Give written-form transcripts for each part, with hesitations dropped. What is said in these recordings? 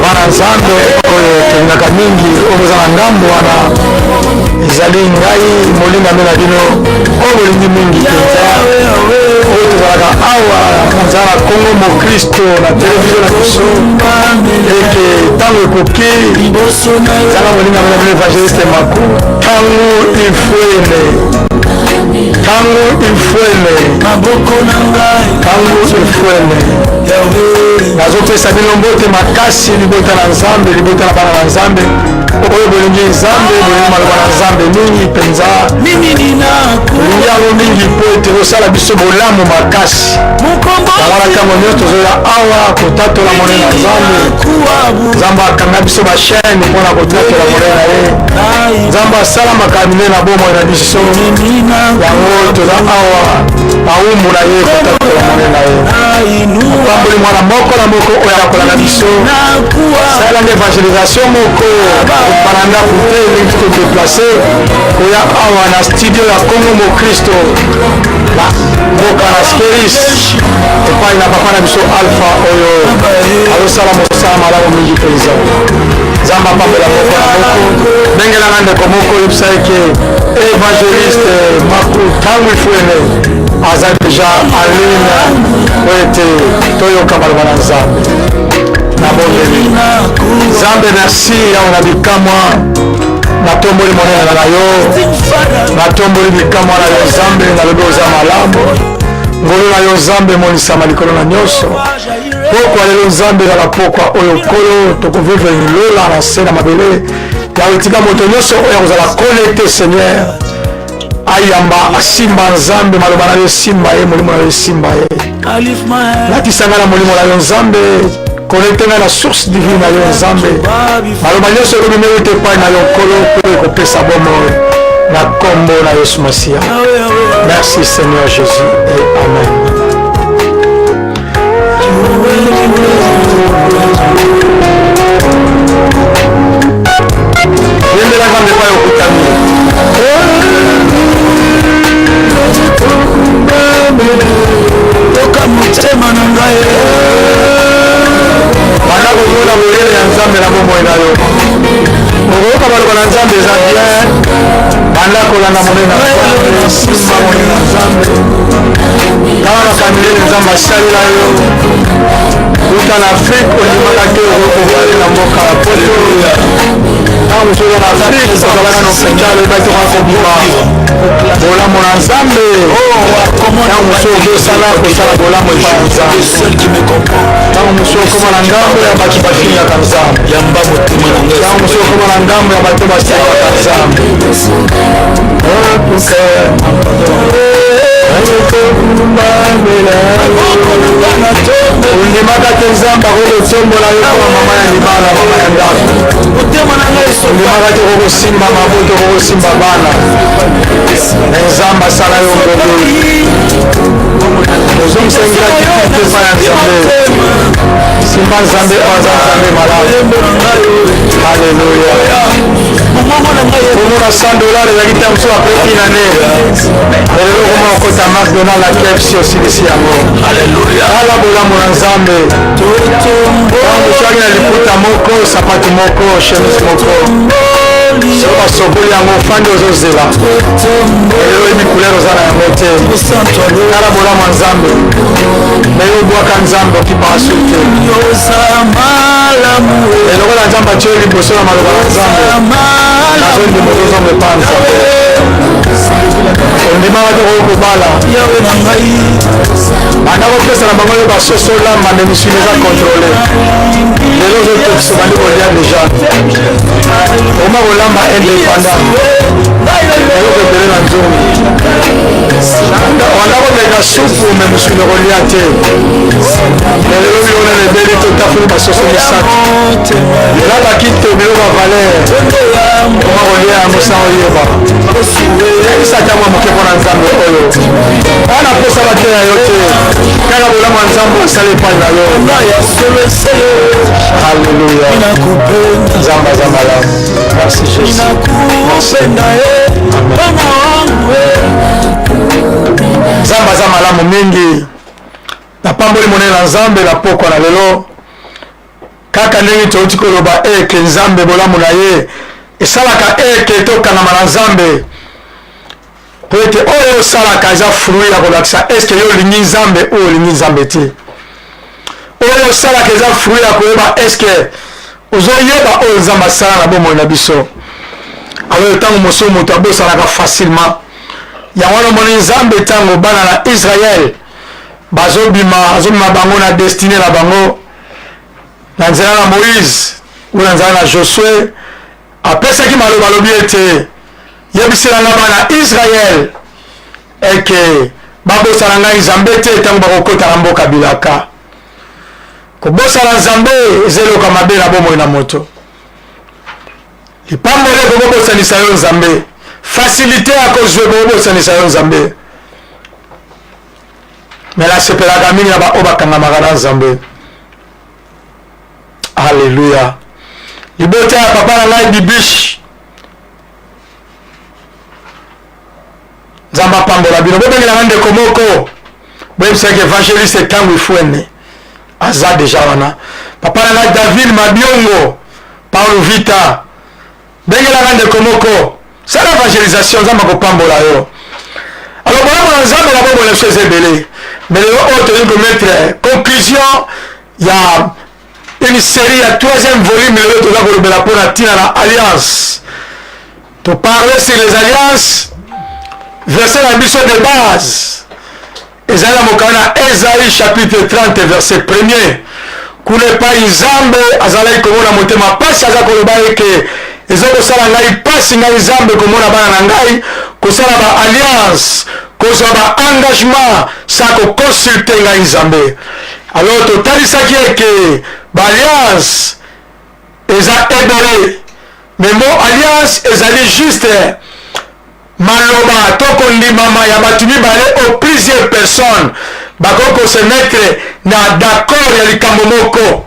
Bana Nzambe oyo tolingaka mingi, oyo boza na ngambo wana, ezali ngai molingami na bino oyo bolingi mingi mpenza, oyo tozalaka awa na nzala na Kongo Mokristo na televizio na biso. Eke ntango ekoki, zala molingami na bino Evangeliste Maku Ntango Ifuene, Ntango Ifuene, Ntango Ifuene. Nazopesa bino mbote makasi, libota na Nzambe, libota na bana na Nzambe oyo bolingi Nzambe, bolingi maloba na Nzambe mingi mpenza, bolingi yango mingi mpo ete osala biso bolamu makasi. Yango wana ntango nyonso tozoya awa kotatola monene na Nzambe. Nzambe akanga biso bachaine mpo na kotatola monene na ye. Nzambe asala makambo minene na bomoi na biso, yango toza awa bawumbu na ye kotatola monene na ye. Apamboli mwana moko na moko oyo akolanda biso. Salelanga evangelisation moko kopana ndako te, elingi kodeplace koya awa na studio ya Kongo Mokristo na mboka na Skeris, epai na papa na biso Alpha oyo azosala mosala malamu mingi mpenza. Nzambe apambola moko na moko. Bengelanga ndeko moko, oyebisa eke Evangeliste Maku Ntango Ifuene aza deja en ligne po ete toyoka maloba na Nzambe. Nabondeli Nzambe, merci yawe na bikamwa. Natomboli monene na yo, natomboli bikamwa na yo Nzambe, nalobi oza malamu. Ngolu na yo Nzambe emonisama likolo na nyonso. Pokwa lelo Nzambe, ezala pokwa oyo Nkolo tokovivre lola na se na mabele. Yawe, tika moto nyonso oyo akozala connecte, Seigneur, ayamba, asimba Nzambe maloba na yo, esimba ye, molimo na yo esimba ye. Latisa ngai na molimo na yo Nzambe, connecte ngai na source divine na yo Nzambe. Maloba nyonso ekobima euta epai na yo Nkolo, mpe ekopesa bomoi na nkombo na Yesu Masiya. Merci Seigneur Jésus et amen. Yembela Nzambe epai okutami. Yoka motema na ngai. Banda komona boyele ya Nzambe na bomoi na yo, okoyoka maloba na Nzambe eza bien. Banda kolanda monene na Nzambe, simba monene na Nzambe, tala makambo minene Nzambe asalela yo. Uta na Afrike, ondimaka te okoki na mboka ya Poto. Ntango mosusu oza na Afrike, ozalaka na hôpital, oyebaki okoka kobima bolamu na Nzambe. Ntango mosusu ozosala kosala bolamu epai ya Nzambe, ntango mosusu okoma na ngambo ya bato bafingaka Nzambe, ntango mosusu okoma na ngambo ya bato basekaka Nzambe. Ondimaka te Nzambe akoki kotombola yo koma mama ya libala, mama ya ndako. Ondimaka te okokosimba maboto, okokosimba bana, me Nzambe asala yo ngolu. Ozongisa ingratitude te epai ya Nzambe. Simba Nzambe oyo aza Nzambe malamu. Alleluya. Komona 100 $ ezalaki ntango mosusu après une année. Lelo okoma okota McDonald na KFC, osilisi yango. Tala bolamu na Nzambe. Ntango mosusu na liputa moko, sapatu moko, chemise moko, soki basokoli yango, ofandi ozozela. Lelo oyebi couleur oza na yango te. Tala bolamu ya Nzambe. Me yo obwaka Nzambe, okipaka su te. Eloko na Nzambe atio liboso na maloba na Nzambe, nazondima ozozonga epa Nzambe. Ondimaka te okoki kobala, banda kopesa na bango yo basoso, olamba nde misuni eza contrôle. Lelo ozotokisa, obandi kolia deja, okoma kolamba indépendant, eloko ebele na nzongi. Wanda komeka supu, me mosuni okolia te. Lelo biloko nano ebeli, totafuli basoso misato, elabaki to biloko ya valeur, okoma kolia yango sans oyeba. Yebisa ata mwa moke mpo na Nzambe oyo wana posa bateya yo te, kaka bolamu ya Nzambe asala epai na yo. Alleluya, Nzambe aza malamu. Merci Jésus. Merci. Amen. Nzambe aza malamu mingi. Napamboli monene na Nzambe na pokwa na lelo. Kaka ndenge touti koloba eke Nzambe bolamu na ye esalaka eke tokangama na Nzambe, mpo ete oyo osalaka eza fruit ya kolakisa eske yo olingi Nzambe oyo olingi Nzambe te. Oyo osalaka eza fruit ya koyeba eske ozoyeba oyo Nzambe asala na bomoi na biso. Alors ntango mosusu moto abosanaka facilement. Yango wana omoni Nzambe ntango bana na Israël bazobima, azobima bango na destine na bango na nzela na Moïse ou na nzela na Josue, apesaki maloba, alobi ete yebisela nga bana Israël eke babosana ngai Nzambe te ntango bakokota na mboka bilaka. Kobosana Nzambe eza eloko ya mabe na bomoi na moto. Lipamboli ekokobosanisa yo Nzambe, facilité ya kozwa ekokobosanisa yo Nzambe. Me nasepelaka mingi na baoyo bakangamaka na Nzambe. Alleluya. Libota ya papa na ngai Bibish, Nzambe apambola bino. Bobengela nga ndeko moko, boyebisaki evangeliste ntango ifuene aza deja wana. Papa na ngai David Mabiongo, Paulo Vita, bengela nga ndeko moko, sala evangelisation, Nzambe akopambola yo. Alors bolamu na Nzambe na bomoi na biso eza ebele, mais lelo oyo tolingi komettre conclusion ya une série ya troisième volume. Lelo toza kolobela mpo na ntina na alliance. Toparle sur les alliances. Verset na biso de base ezali na mokanda na Esaïe chapitre 30 verset 1er. Kuna epai Nzambe azalaki komona motema mpasi, aza koloba eke eza kosala ngai mpasi, ngai Nzambe, komona bana na ngai kosala ba alliance, kozwa ba engagement sa koconsulte ngai Nzambe. Alors totalisaki eke ba alliance eza ebele, mais mot alliance ezali juste maloba to kondimama ya bato mibale ou plusieurs personnes bakoki kose mettre na d'accord ya likambo moko,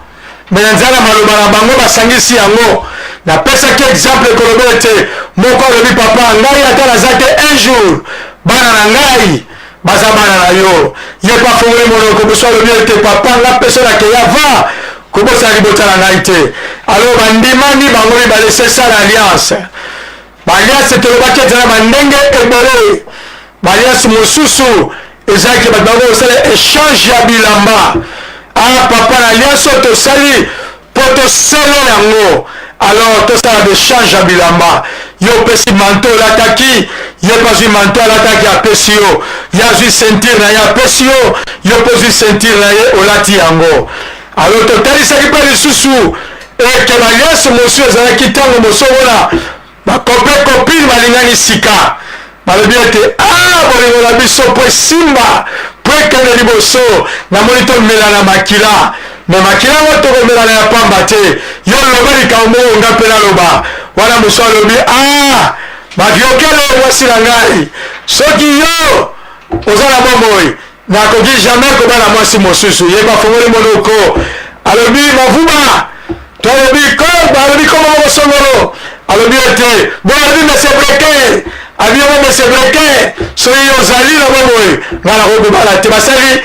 me na nzela na maloba na bango basangisi yango. Napesaki exemple koloba ete moko alobi: papa, ngai ata naza te, un jour bana na ngai baza bana na yo. Ye mpe afongoli monoko mosu, alobi ete papa, nga mpe so nakeya va kobosana libota na ngai te. Alors bandimani bango mibale, c'est ça l'alliance. Baalliance tolobaki ete na bandenge ebele. Baalliance mosusu ezalaki bato bango kosala échange ya bilamba. Ah papa, na alliance oyo tosali mpo tosele yango, alors tosala baechange ya bilamba. Yo opesi manto olataki, ye mpe azwi manto alataki apesi yo, ye azwi ceinture na ye apesi yo, yo mpe ozwi ceinture na ye olati yango. Alors totalisaki mpe lisusu eke baliance mosusu ezalaki ntango mosusu omona bakope kopine balingani sika, balobi ete a bolingo na biso mpo esimba, mpo ekende liboso, namoni tomelana makila. Me makila yango tokomelana ya pamba te. Yo loba likambo moko, nga mpe naloba. Wana mosusu alobi: a baviokele mwasi na ngai, soki yo oza na bomoi, nakoki jamais kobala mwasi mosusu. Ye bafongoli monoko, alobi mavuba to alobi koba, alobi kombo moko songolo, alobi ete boye, alobi mese breke, abi yango mese breke, soki ozali na bomoi, ngai nakoki kobala te. Basali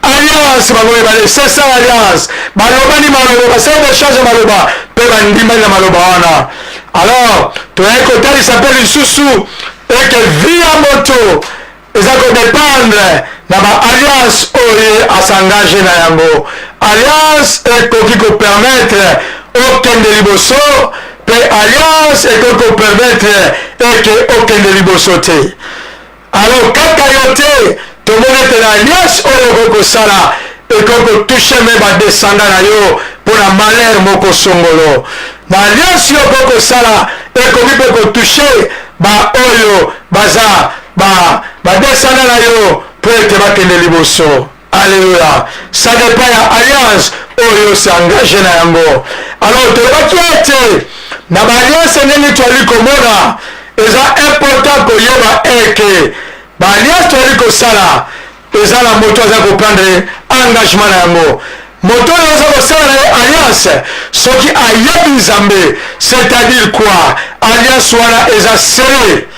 alliance bango mibale, c'est ça alliance. Balobani maloba, basali baechange ya maloba mpe bandimani na maloba wana. Alors toyaki kotalisa mpe lisusu eke vie ya moto eza kodépendre na ba alliance oyo ye asengage na yango. Alliance ekoki kopermettre okende liboso, mpe alliance ekoki kopermettre eke okende liboso te. Alors kaka yo te, tomoni ete na alliance oyo okoki kosala ekoki kotouche me badescendant na yo mpo na malheur moko songolo. Na alliance yo okoki kosala ekoki mpe kotouche baoyo baza badescendant na yo mpo ete bakende liboso. Alleluya. Ça dépend ya alliance oyo s'engage na yango. Alors tolobaki ete na baalliance ndenge toali komona, eza important koyeba eke baalliance toali kosala eza na moto aza koprendre engagement na yango. Moto oyo aza kosala na ye alliance, soki ayebi Nzambe, c'est-à-dire quoi? Alliance wana eza scellé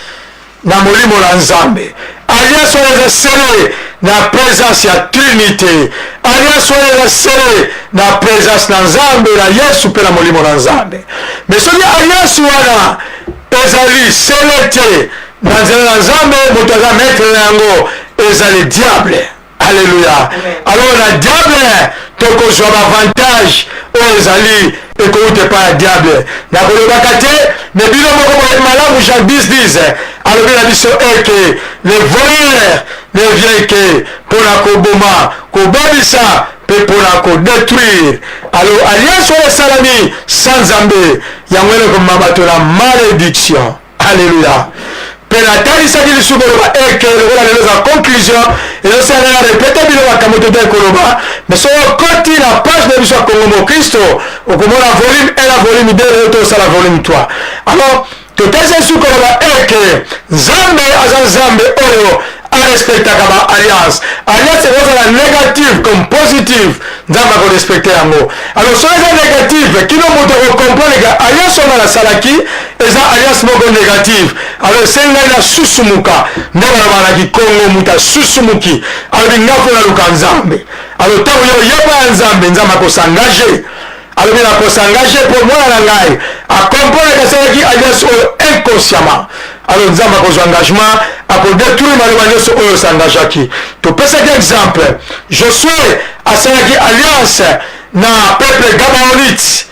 na molimo na Nzambe, alliance wana eza scellé. na présence ya Trinité. Alliance wana eza scellé na présence na Nzambe, na Yesu mpe na Molimo na Nzambe. Mais soki alliance wana ezali scellé te na nzela na Nzambe, moto aza maître na yango ezali diable. Alléluia. Alors na diable tokozwa baavantage oyo ezali ekouta epai ya diable. Nakolobaka te, me bino moko boyebi malamu. Jean 10 10 alobi na biso eke le voleur ne vient que mpona koboma, kobebisa mpe mpona kodétruire. Alors alliance oyo esalami sans Nzambe, yango elekomema bato na malédiction. Alléluia. Mpe natalisaki lisusu koloba eke lokola lelo eza conclusion, ezosala na répéter bino makambo totali koloba. Mais soki okoti na page na biso ya Kongo Mokristo, okomona volume 1 na volume 2. Lelo tosala volume 3. Alors totalisa lisusu koloba eke Nzambe aza Nzambe oyo arespectaka ba alliance. Alliance ekozala négative comme positive, Nzambe akorespecte yango. Alors soki eza négative, kino moto akocomprendre ke alliance wana nasalaki eza alliance moko négative, alors esengi ngai nasusumuka. Nde balobaka na Kikongo, moto asusumuki, alobi nga mpo naluka Nzambe. Alors ntango yo oyeba ya Nzambe, Nzambe akosengage, alobi nakosengage mpo mwana na ngai acomprendre asalaki alliance oyo inconsciemment. Alors Nzambe akozwa engagement, akodétruire maloba nyonso oyo os'engageaki. Topesaki exemple, Josue asalaki alliance na peuple gabaonite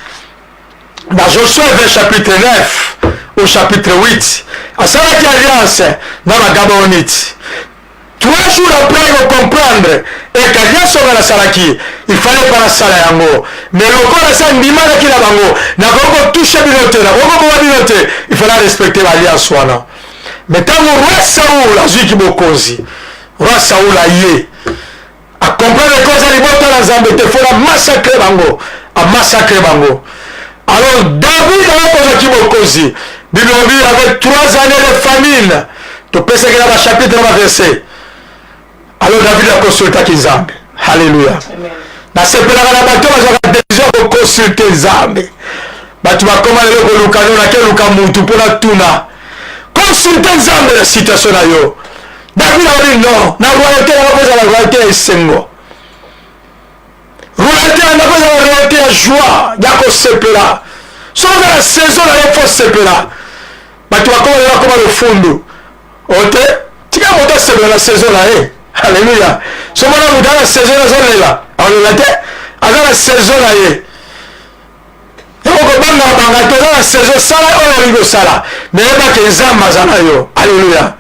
na Josue 20 chapitre 9 au chapitre 8. Asalaki alliance na bagabaonite. 3 jours après, kocomprendre eke alliance oyo nasalaki, il fallait pas nasala yango, mais lokola asa ndimanaki na bango, nakoki kotoucher bino te, nakoki koboma bino te, il fallait respecter baalliance wana. Mais ntango roi Saul azwiki bokonzi, roi Saul aye acomprendre ko eza libota na Nzambe te, faut na massacre bango, amassacre bango. Alors David akozwaki bokonzi, Bible elobi avec 3 années de famine. Topesaki na bachapitre na baverset. Alors David aconsultaki Nzambe. Halleluya. Nasepelaka na bato bazwaka décision ya koconsulte Nzambe. Bato bakoma lelo koluka no nakeluka mutu mpona tuna. Consulte Nzambe na situation na yo. David alobi non, na royauté nanga kozala royauté ya esengo, royauté yanga kozala royauté ya joie, ya kosepela. Soki oza na saison na yo, faut sepela. Bato bakoma lelo akoma lofundu ote. Tika moto asepela na saison na ye. Alleluya. So mona moto aza na saison, azolela, akolela te, aza na saison na ye. Yango kobanga banga te, oza na saison, sala oyo olingi kosala, me yebake Nzambe aza na yo. Alleluya.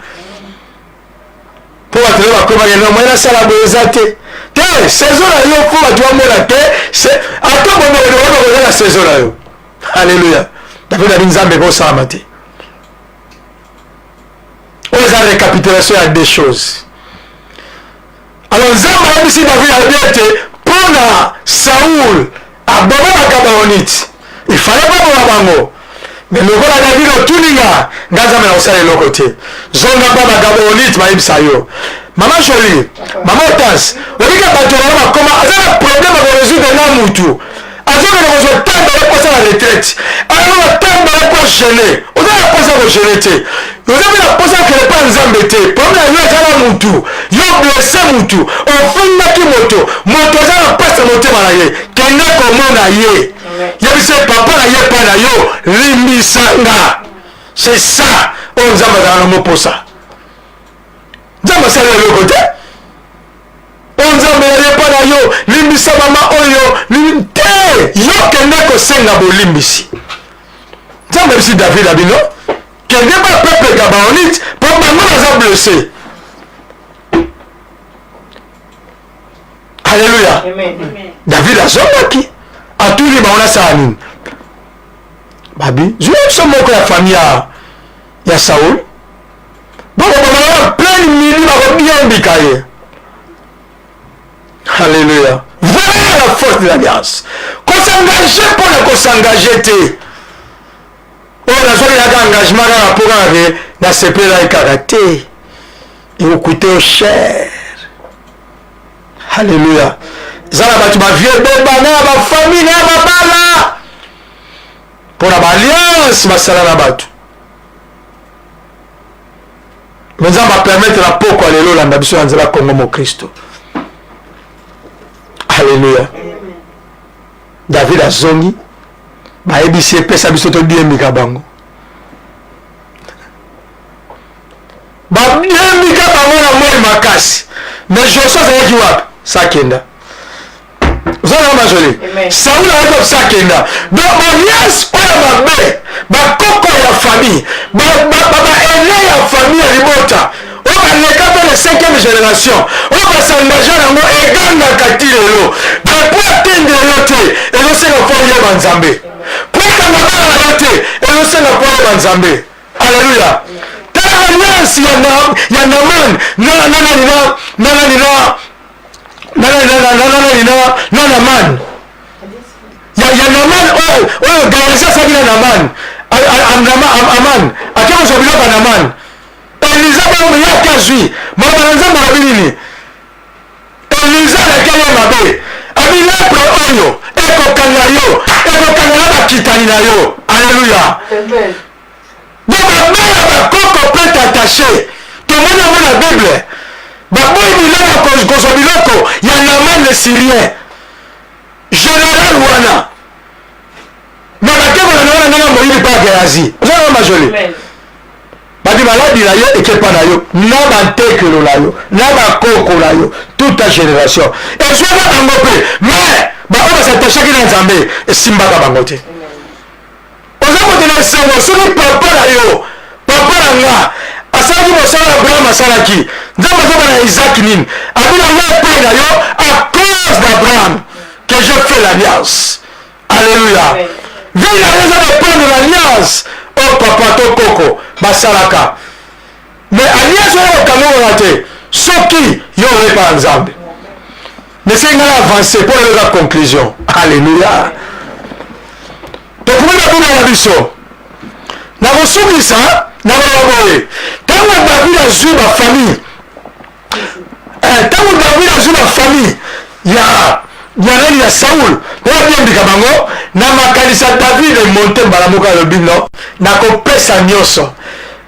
Mpo bato lelo bakomaki no moye nasala boye eza te te. Saison na yo, mpo bato bamona te, ata bomokoona koza na saison na yo. Alleluya. David abi Nzambe ekosalama te. Oyo eza récapitulation ya deux choses. Alors Nzambe ayebisi David, alobi ete mpona Saul aboma bagabaonite, il fallait baboma bango, mais lokola David otuninga nga, Nzambe na kosala eloko te. Zonga mpa bagabaonite, bayebisa yo. Mama Jolie, mama Otance, obika bato bango bakoma aza na problème ya korésoudre na mutu, azokende kozwa ntango ya kosala retraite, aza na ntango ya kojeûner. Oza na mposa kojeûner te, oza mpe na mposa kokende mpa Nzambe te. Problème na yo eza na mutu, yo blesse mutu, ofungaki moto, moto aza na mpasi ya motema na ye. Kende komona ye, yebisa papa na ye mpa na yo, limbisanga. C'est ça oyo Nzambe azala na moposa. Nzambe asali eloko te oyo Nzambe ya ye mpa na yo, limbisa mama oyo te. Yo kende kosenga bolimbisi. Nzambe abisi David abino kende ba peuple gabaonite mpo bango baza blessé. Alleluya. David azongaki, atuni bango nasala nini? Babi zwi biso moko ya famille ya Saul, bakoboma ye pleine midi, bakobiambika ye. Alléluia. Voilà la force de l'alliance. Kosengage mpona kosengage te. Oyo nazwaki kaka engagement kaka mpo kaka ke nasepelaki kaka te, ekocoûter yo cher. Alléluia. Eza na bato bavie beba na ya bafamille na ya babala mpo na baalliance basala na bato. Mais Nzambe apermettre na pokwa lelo olanda biso na nzela Congo Mokristo. Alléluia. David azongi, bayebisi ye pesa biso todiembika bango. Badiembika bango na moi makasi. Mais Joshua azalaki wapi? Sakenda. Oza na majoli. Saul ayaki wapi? Sakenda. Donc alliance oyo mabe, bakoko ya famille, baene ya famille ya libota oyo baleka mpe na 5e génération oyo basengage yango egangaka ti lelo. Depuis atende yo te, ezosenga mpo oyeba Nzambe. Mpo ekanga bana na yo te, ezosenga mpo oyeba Nzambe. Alléluia. Tala alliance ya Naman na na nani na na nani na na na na na na na na Naman ya Naman oyo oyo Gehazi asalaki na Naman Aman ake kozwa biloko ya Naman. Eliza bongo ye ake azwi maloba na Nzambe alobi nini? Eliza alakeli ye mabe, abi lepre oyo ekokanga yo, ekokanga na bakitani na yo. Alleluia. Donc mabe ya bakoko peut attaché, tomoni yango na Bible. Baboyi biloko kozwa biloko ya Naman le Syrien, général wana, me bakekola na wana ndenge moyibi mpa Gehazi. Oza na majoli babi maladi na yo ekepa na yo na bantekelo na yo na bakoko na yo, toute ta génération ezwaka bango mpe. Mais baoyo basatachaki na Nzambe, esimbaka bango te. Oza moto na esengo soki papa na yo, papa na nga asalaki mosala Abraham asalaki. Nzambe azoba na Isaac nini? Abi na nga epai na yo à cause d'Abraham que je fais l'alliance. Alléluia. Vie na yo eza dépendre na alliance oyo papa to koko basalaka. Mais alliance oyo okangolaka te soki yo oyepa ya Nzambe. Nese nga na avance mpo lelo eza conclusion. Alléluia. Tokomi na Bible na biso. Nakosukisa na koloba boye: ntango David azwi bafamille, ntango David azwi bafamille ya nani, ya Saul, mpo abiambika bango, na makanisi ya David emonte mbala moko, alobi no, nakopesa nyonso,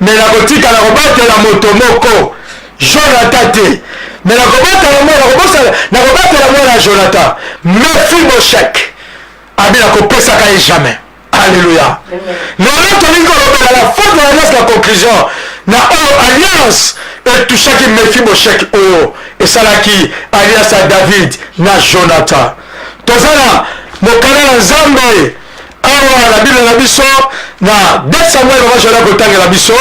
me nakotika, nakobatela moto moko, Jonathan te, me nakobatela mwana, nakobatela mwana ya Jonathan, Mephibosheth. Abi nakopesaka ye jamais. Alléluia. Lelo tolingi kolobela la faute de l'alliance, la conclusion na oyo alliance etushaki Mephibosheth, oyo esalaki alliance ya David na Jonathan. Toza na mokanda na Nzambe awa na Bible na biso na 2 Samuel. Mama Jola kotangela biso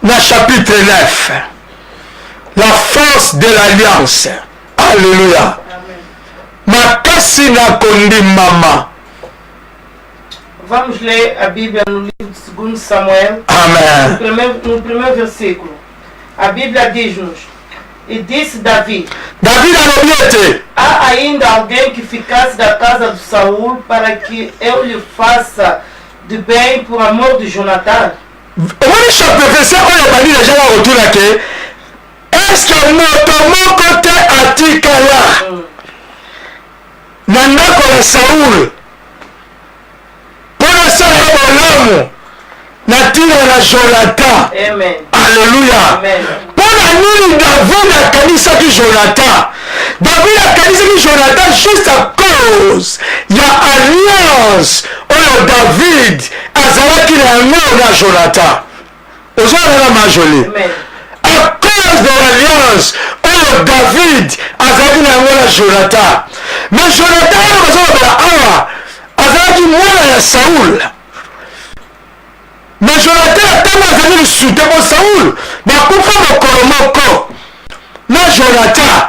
na chapitre 9, la force de l'alliance. Alléluia. Makasi na kondimama. Vamos ler a Bíblia no livro de 2 Samuel. Amen. No primeiro versículo. A Bíblia diz-nos: E disse Davi: David alobi ete: Há ainda alguém que ficasse da casa de Saul para que eu lhe faça de bem por amor de Jonathan? Omoni chapitre, verset oyo ebandi deja na kotuna ke est-ce moto moko te atikala na ndako ya Saul mpo nasala ye bolamu na ntina na Jonathan? Amen. Alleluya. Mpo na nini David akanisaki Jonathan? David akanisaki Jonathan juste à cause ya alliance oyo David azalaki na yango na Jonathan. Ozwana majoli? Amen. À cause de l'alliance oyo David azalaki na yango na Jonathan. Mais Jonathan oyo bazolobela awa azalaki mwana ya Saul. Mais Jonathan, ntango azali lisusu te, mpo Saul bakufa mokolo moko na Jonathan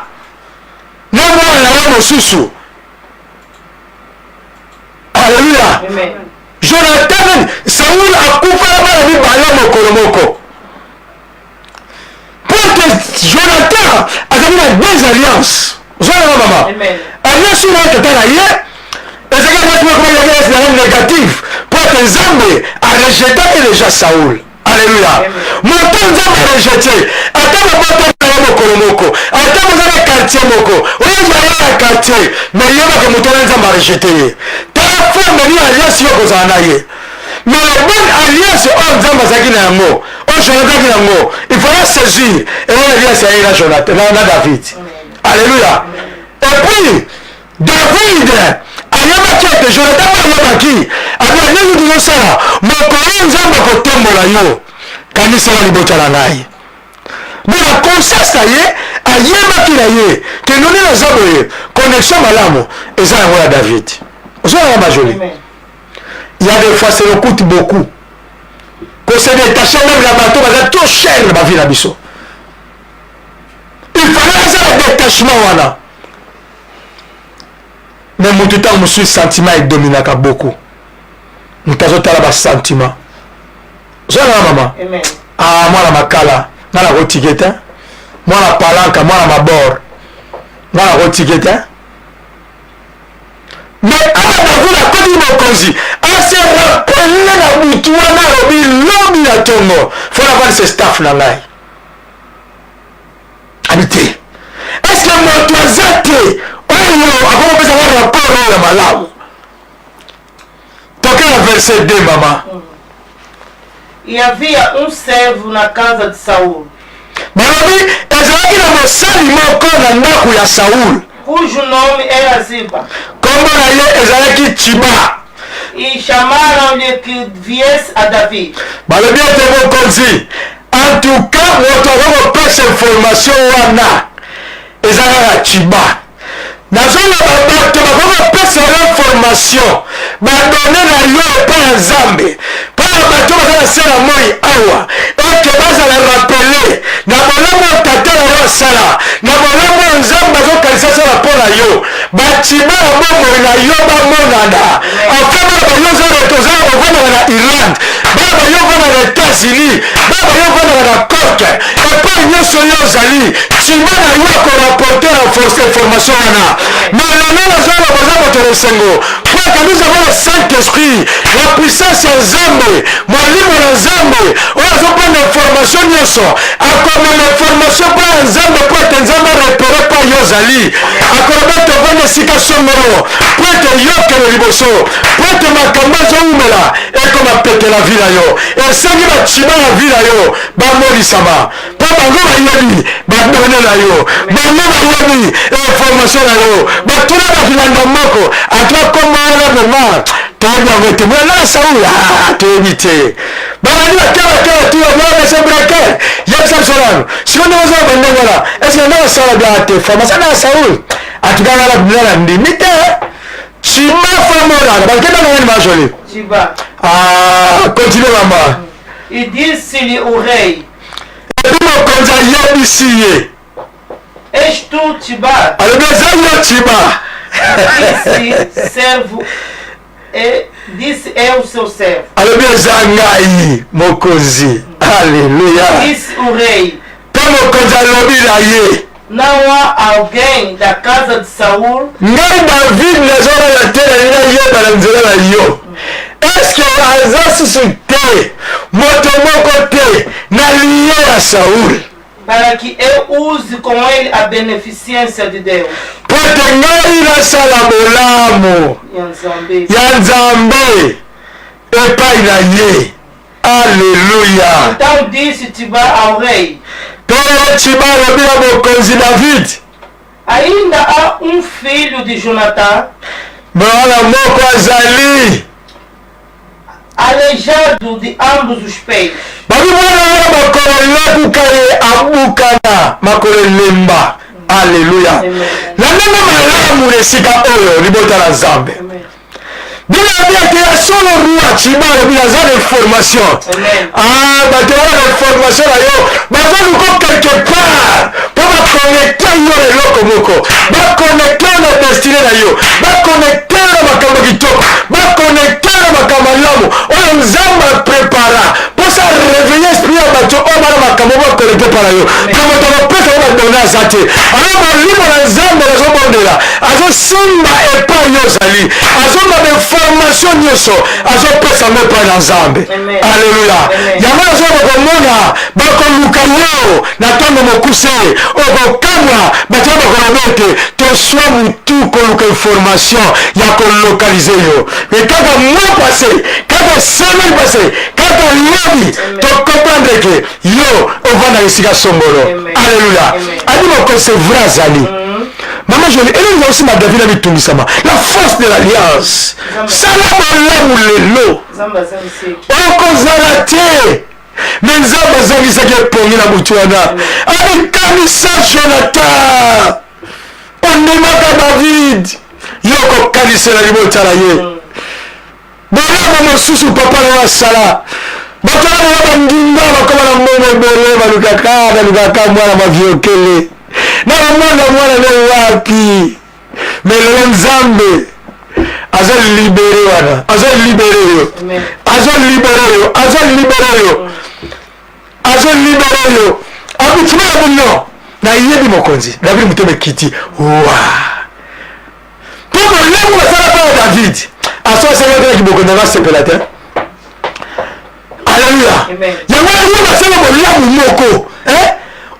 na mwana na ye mosusu. Alleluya. Amen. Jonathan nani, Saul akufa na bana mibale mokolo moko, mpo ete Jonathan azali na deux alliances. Ozwana mama? Amen. Alliance oyo na tata na ye ezalaki alliance moko alliance na ye négative, mpo ete Nzambe arejetaki déjà Saul. Alleluya. Moto Nzambe arejete, ata mobota na ye mokolo moko, ata boza na quartier moko, oyo ezala ya quartier, mais yebaka moto wana Nzambe arejete ye. Tala forme nini alliance yo kozala na ye. Mais la bonne alliance oyo Nzambe azalaki na yango. oyo Jonathan aki yango, il fallait saisir eloko Elias aye na Jonathan na David. Alléluia. Et puis David ayebaki ete Jonathan mpe ayebaki abi ndenge tozosala mokolo Nzambe akotombola yo, kanisela libota na ngai. Donc na conscience na ye ayebaki na ye ke noni naza boye, connexion malamu eza yango ya David. Ozolanga majoli. Il y a des fois ça nous coûte beaucoup ko se détacher même na bato baza trop cher na bavie na biso. Il fallait azala détachement wana, mais moto ntango mosusu sentiment edominaka beaucoup, moto azotala basentiment. Ozolanga mama? Ah, mwana makala nga nakotike te, mwana palanka, mwana mabor nga nakotike te. Mais awa David akoti mokonzi, ase rappele na butu wana, alobi lobi na tongo fo navandisa staff na ngai. Abi te, est-ce moto aza te oyo akokopesa nga rapport oyo ya malamu? Toke na verset 2, mama. E havia um servo na casa de Saul, Balobi ezalaki na mosali moko na ndako ya Saul, cujo nome era Ziba. Kombo na ye ezalaki Tsiba. E chamaram-lhe que viesse a David. Balobi ete mokonzi, en tout cas moto akoki kopesa information wana eza kaka Tsiba. Nazoloba bato bakoki kopesa yo information, badone na yo epai ya Nzambe, mpo na bato baza na se na moi awa, eke bazala rappele na bolamu oyo tata na yo asala, na bolamu oyo Nzambe azokanisa asala mpo na yo. Batima ya bomoi na yo bamonana, afin bana bayo oza ovandaka na Irlande, bana bayo ovandaka na États-Unis, bana bayo ovandaka na Corke, epai nyonso yo ozali, tima na yo akorapporte na force information wana. Mais lelo nazoloba, boza moto na esengo po ete nous avons le Saint Esprit, la puissance ya Nzambe, molimo na Nzambe oyo azopanda information nyonso, akomema information mpo ya Nzambe, mpo ete Nzambe arepere mpo yo ozali. Akoloba ete ovanda esika songolo mpo ete yo okende liboso, mpo ete makambo ezowumela ekoma pete na vi na yo. Esengi baciba na vi na yo bamonisama, mpo bango bayebi badone na yo, bango bayebi information na yo. Batuna bakilanda moko ata kombo wana vraiment toyebi yango te, mwana na Saul toyebi te. Babandi bakebakeba tu bamwana se breke yebisa biso nanu siko ndenge ozala bandenge wana, eske ndenge osala biaka te formation na Saul atuka ngana bina na ndimi te. Chiba famonaka bakenda na ngani majoli. Chiba. Ah, continue mama. E disse-lhe o rei: Epi mokonzi ayebisi ye: És tu, Tiba? Alobi eza yo Chiba? Disse servo e disse eu seu servo. Alobi eza ngai mokonzi. Alleluya. Disse o rei: Mpe mokonzi alobi na ye: Não há alguém da casa de Saul Ngai David nazolala te, nalingi nayeba na nzela na yo, eske aza susu te moto moko te na liye ya Saul para que eu use com ele a beneficência de Deus? Mpo ete ngai nasala bolamu Ya Nzambe. Ya Nzambe epai na ye. Alleluya. Então disse Tiba ao rei: Mpe Tsiba alobi na mokonzi David: Ainda há um filho de Jonatã, mwana moko azali aleijado de ambos os pés. Babi mwana wana makolo elakuka ye, abukana makolo elemba. Alleluya. Amen. Na ndenge malamu na esika oyo, libota na Nzambe, Amen. bino yebi ete ya solo roi Chiba alobi naza na information. Amen. Ah, bato wana na information na yo bazaluka quelque part mpo baconnecte yo na eloko moko, baconnecte yo na destine na yo, baconnecte yo na makambo kitoko, baconnecte yo na makambo malamu oyo Nzambe aprepara mposa réveille esprit ya bato oyo bana makambo baconnecte mpa na yo. Mpe moto akopesa yo badone aza te. Alors molimo na Nzambe nazobondela azo Azosimba epai yo ozali, azomba bainformation nyonso, azopesa yango epai na Nzambe. Aleluya! Yango nazoya komona bakoluka yo na ntango mokuse, okokamwa bato oyo bakoloba ete toswa motu koluka information ya kolokalize yo. Me kaka mois passe, kaka semaine passe, kaka lobi tocomprendre ke yo ovandaka esika songolo. Alleluya! Abi mokonzi, c'est vrai, azali mama Jolie elongi na osima David amitungisama. La force de l'alliance, sala bolamu lelo, okozala te. Me Nzambe azangisaki epongi na butu wana, amikanisa Jonathan ondimaka David, yo okokanisela libota na ye bolamu mosusu papa na yo asala. Bato wana bango bandimba bakoma na mbongo ebele, balukaka balukaka mwana maviokele na bamwana mwana ne wapi? Me lelo Nzambe aza libere wana, aza libere yo, aza libere yo, aza libere yo, aza libere yo. Akutima na bino, nayebi mokonzi David motema ekiti wa mpo bolamu basala mpo ya David asoasengelaki bokonzi yango asepela te. Alleluya! Yango yango basala bolamu moko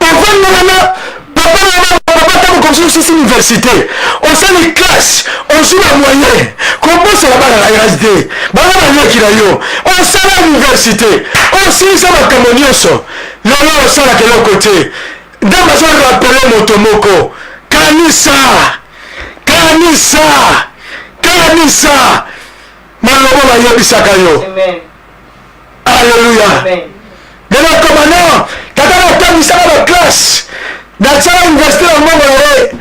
ovanda wana, papa na papa, ntango komisi osisi université, osali classe, ozwi ba moyen, kobosana bana na yo te, bana baleki na yo, osala université, osilisa makambo nyonso, lelo osalaka eloko te. Nzambe azorapele moto moko: kanisa, kanisa, kanisa maloba bayebisaka yo. Alleluya! Lelo akoma no tata natangisaka baklasse, natyaka université na mbongo na ye,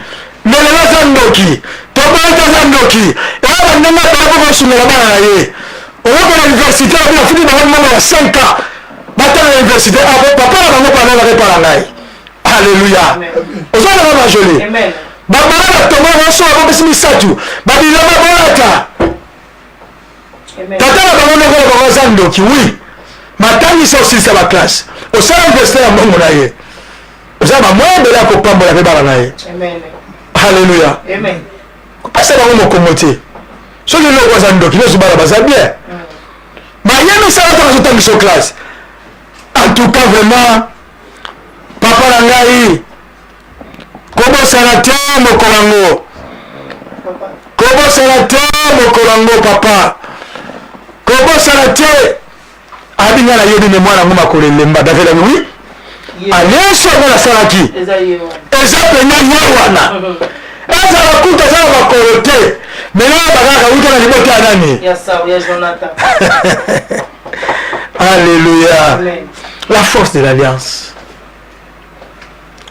me lelo aza ndoki, toboyi te, aza ndoki. Eya bandenge ebele mpo kosungela bana na ye. Oyoka na université obi afuti bango mbongo ya 5 ans batanga na université, apo papa na bango palolaka epa na ngai. Alleluya! Ozalaka majoli babala batonga banso babopesi misatu babilamba bolata. Tata na bango noko na bango aza ndoki, wi matangisa, osilisa baklasse, osala université ya mbongo na ye, oza bamoya ebele ya kopambola mpe bana na ye. Alleluya! Kopesa bango mokongo te. Soki eloko aza ndoki nyonso, bana baza bien, bayebisaka ntango azotangisa classe. En tout cas vraiment, papa na ngai, kobosana te mokolo yango, kobosana te mokolo yango, papa, kobosana te. Abi ngai nayebi me mwana yango makolo elemba. David abi wi, alliance yango nasalaki eza mpenza ye wana. Ezala kuta aza na makolo te, me nayeba kaka wuta na libota ya nani. Alléluia! La force de l'alliance,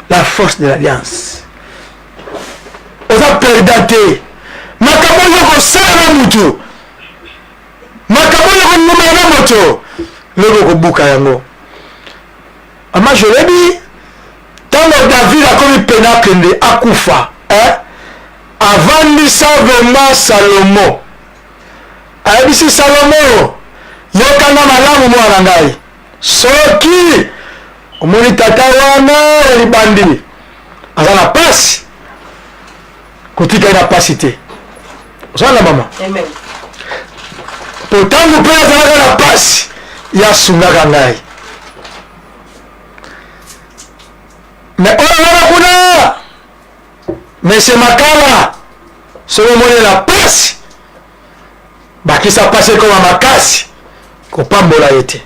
la force de l'alliance. Oza perdant te. Makambo oyo kosala na mutu, makambo oyo kondimela na moto, lobi okobuka yango. Mama, jolobi ntango David akomi pene akende akufa, eh? Avandisa vraiment Salomo, ayebisi Salomo: yokanga malamu mwana ngai, soki omoni tata wana ya libandi aza na pasi, kotika ye na pasi te. Ozala na mama po ntango mpe azalaka na pasi, ye asungaka ngai. Me oyo wana kuna, mese Makala, soki omoni na pasi, bakisa pasi ekoma makasi, kopambola ye te.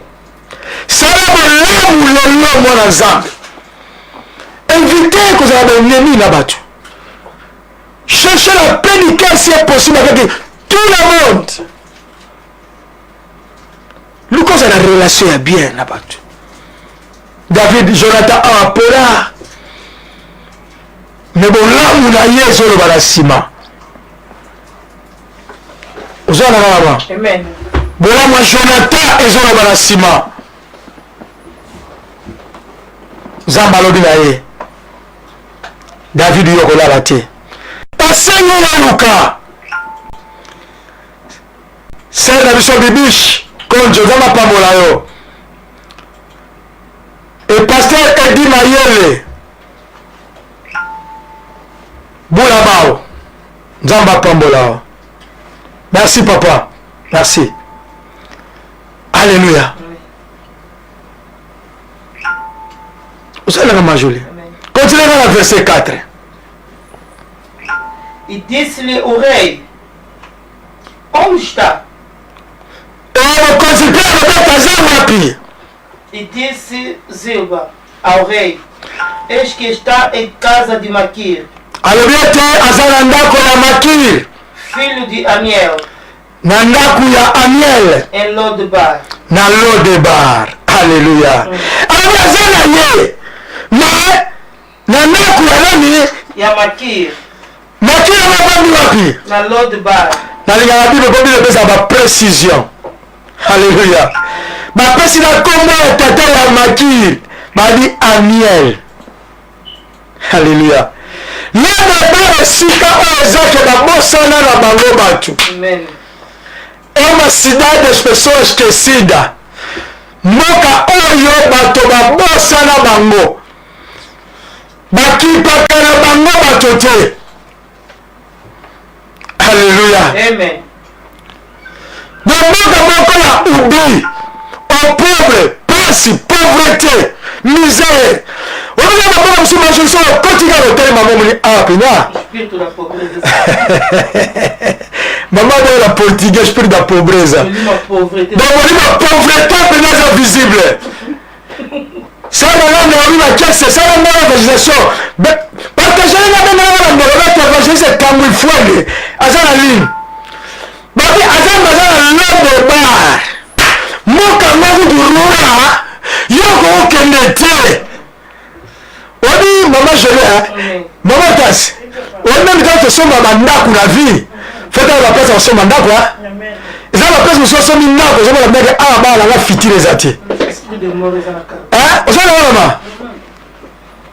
Sala bolamu lelo, mwana Nzambe. Invite kozala baennemi na bato. Cherchez la paix du cœur si est possible avec tout le monde. Luka ozala na relation ya bien na bato. David, Jonathan apola, me bolamu na ye ezoloba na nsima. Ozala na mama, bolamu ya Jonathan ezoloba na nsima. Nzambe alobi na ye: David, yo kolala te, esengi naluka sere na biso Bibish Konjo, Nzambe apambola yo, e pasteur Edi Mayele Bulabao. Nzambe apambola yo. Merci papa. Merci. Alléluia. Osalaka ma jolie. Continue na verset 4. E disse-lhe o rei: Onde está? Mokonzi mpe alobaki aza wapi? E disse Ziba ao rei: Eis que está em casa de Maquir. Alobi ete aza na ndako ya Makir. Filho de Amiel. Na ndako ya Amiel. Em Lodebar. Na Lodebar. Alléluia. Alobi aza na ye. Mais na ndako ya nani? Ya Makir. Makir yango avandi wapi? Na Lodebar. Nalingaka Bible mpo Bible epesa ba précision. Alléluia. Bapesi na nkombo ya tata ya Makir, babi Amiel. Alléluia. Lodebar esika oyo ezake babosana na bango bato. Amen. É uma cidade das pessoas esquecidas. Mboka oyo bato babosana bango. Bakipaka na bango bato te. Alléluia. Amen. Na mboka moko ya oubli, opprobre, pasi, pauvreté, misère. Oyoka na mboka mosusu bato mosusu okoti kaka kotelema momoni awa mpenza. Espírito da pobreza. Mama boyo na portugais esprit da pobreza. Molimo ya pauvreté. Donc molimo ya pauvreté mpenza eza visible. Sala nga naomi makese sala nga evangelisation partage nga benga nga na ndeko na evangeliste Tambwe Fuende aza na ligne babi aza baza na lobo bar mboka moko kutu roi yo kokende te obi mama Jolie mama tasi obi meme kaka tosomba bandako na vie fotala baplace ya kosomba ndako eza baplace mosusu osombi ndako ozomona ndeke awa bana nanga fitile eza te ozomona wana ma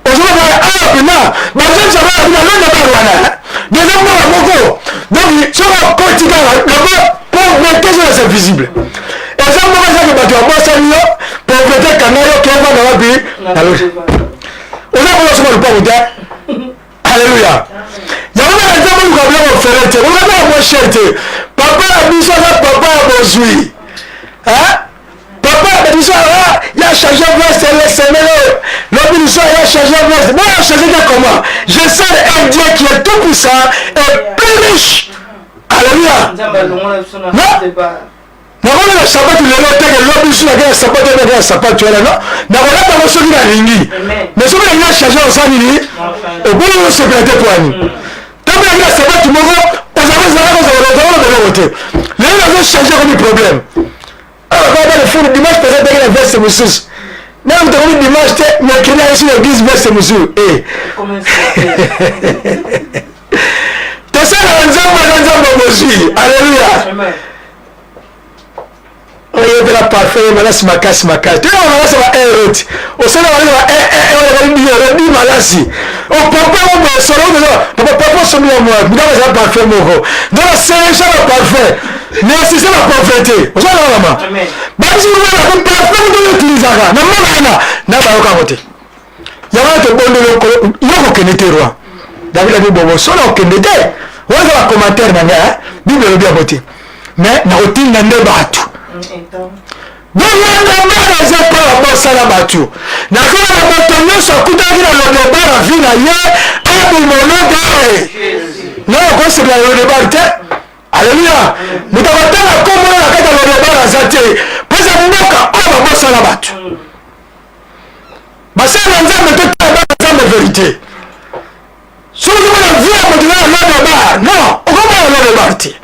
ozomona awa mpena bazongisa bana kuna landa bana wana deja mwana moko donc soki okoti kaka loko pauvreté eza c'est visible eza moko ezaki bato ya bosani yo pauvreté ekanga yo kevanda wapi na loge oza kolo soma lupango te. Alléluia. Yango na nzambe oluka biloko ofele te, oluka biloko moins cher te. Papa ya biso aza papa ya bozwi. Hein? Papa ya biso ah, ya changer veste le semaine oyo. Lobi liso ya changer veste. Bon, ya changer te comment? Je sers un Dieu qui est tout puissant et plus riche. Alléluia. Nzambe alongola biso na Non. Lodebar. Nakolata sapatu lelo te ke lobi lisusu nakei na sapatu wana nakei na sapatu wana no nakolata yango soki nalingi mais soki nalingi na change osala nini obongi osepela te poani ntango nalingi na sapatu moko ozalaka ozalaka te lelo nazo change ekomi problème awa kaka bana fulu dimanche pesa teke na veste mosusu nanu moto akomi dimanche te mercredi ayesi na église veste mosusu e tosalaka nzambe aza nzambe bozwi alleluya oyebela parfum ye malasi makasi makasi toyeba malasi ba air ti osala malasi ba air bi malasi opapa ngo boye solo oza papa papa osombi ya mwa ndako eza parfum moko donc aselekisa ba parfum mais asise ba parfum te oza na mama basi wana ko parfum moto outilisaka na mona wana na bayoka yango te yango wana tobondeli yo kokende te roi david abi bongo solo okende te wana eza bacommentaire na ngai bible elobi yango te mais nakotinda nde bato bolanda eza mpo ya bosala bato nakola moto nyonso akutanaki na lodebar vi na ye abimolobe nayo okosepela lodebar te aleluya moto akotanga nkombo na kati ya lodebar aza te mpo eza mboka oyo babosala bato basali na nzambe totala bana nzambe verité soki ozomona vie ya moto na lobe bar non okomona lobe bar te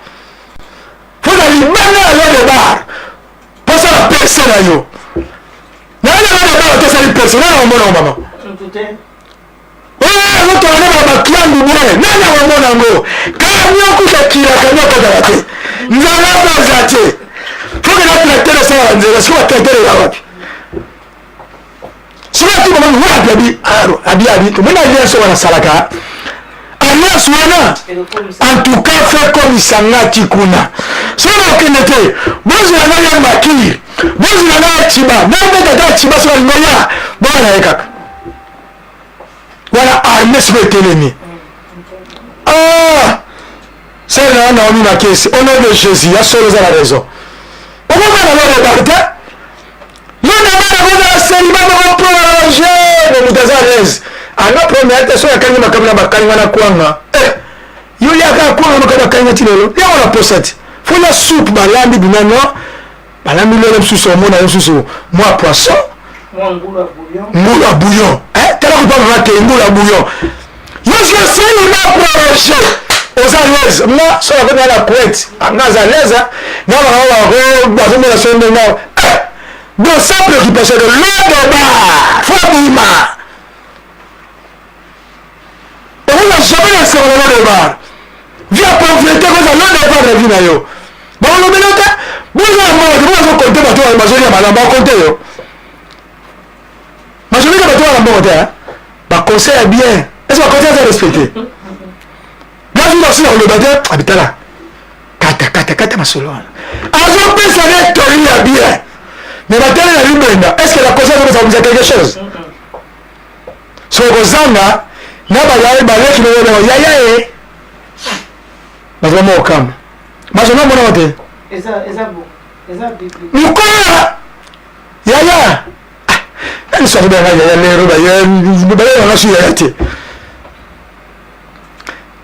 mpo na libanda ya lobe bar mposala perse na yo naye na lobe bar tosali perse nana omona mama ozotola nde ba bakiandu boye nani akomona yango kamio kuta kila kamio akotaka te nzala mpe aza te foke na tracteur esalaka nzela soki batracteur eza wapi soki ati mama wapi abi aro abi abi tomoni alliance wana asalaka alliance wana en tout cas fe komisa nga ti kuna soki nakokende te bozela ngai ya makiri bozela ngai ya ciba nabeta ata ciba soki alingo ya bonga na ye kaka wana arme sikoyo etelemi ah! na Naomi Makesi, au nom de Jésus, ya solo oza na raison. Okomona Lodebar te. Lodebar akozala célibat moko prolongé, mais moto aza à l'aise. Anga premier te soki akangi makambo na bakangi na kwanga. Eh, yo liaka kwanga makambo akangi ti lelo. Yango na posa ti. Faut la soupe balambi bina non. Balambi lelo mosusu omona yo mosusu mwa poisson. Ngulu ya bouillon. Eh, tala kupa mama te ngulu ya bouillon. Yo je célibat prolongé. Oza à l'aise. Nga soki akomi na couette, nga aza à l'aise. Nga bango bazomona so ndenge eh, donc sans préoccupation de Lodebar. Faut bima. Okoza jamais na esengo na Lodebar. Vie ya pauvreté koza Lodebar na vie na yo. Balobela te. Boza na mbongo te, boza compter bato oyo bazolia malamu, bakonte yo. Majorité bato wana mbongo te, ba conseil ya bien. Est-ce que ba conseil eza respecté? Gazu na sina koloba te, abitala. Kata kata kata masolo wana. Azopesa ne toli ya bien. Mais batali na libenda, est-ce que la conseil ezopesa quelque chose? So kozanga na bayai baleki na yo yaya e. Bato ba moko kama. Bazo na mona te. Eza eza bon. Eza biblique. Mukola yaya. Nani soki benga yaya lero ba yaya ba na su yaya te.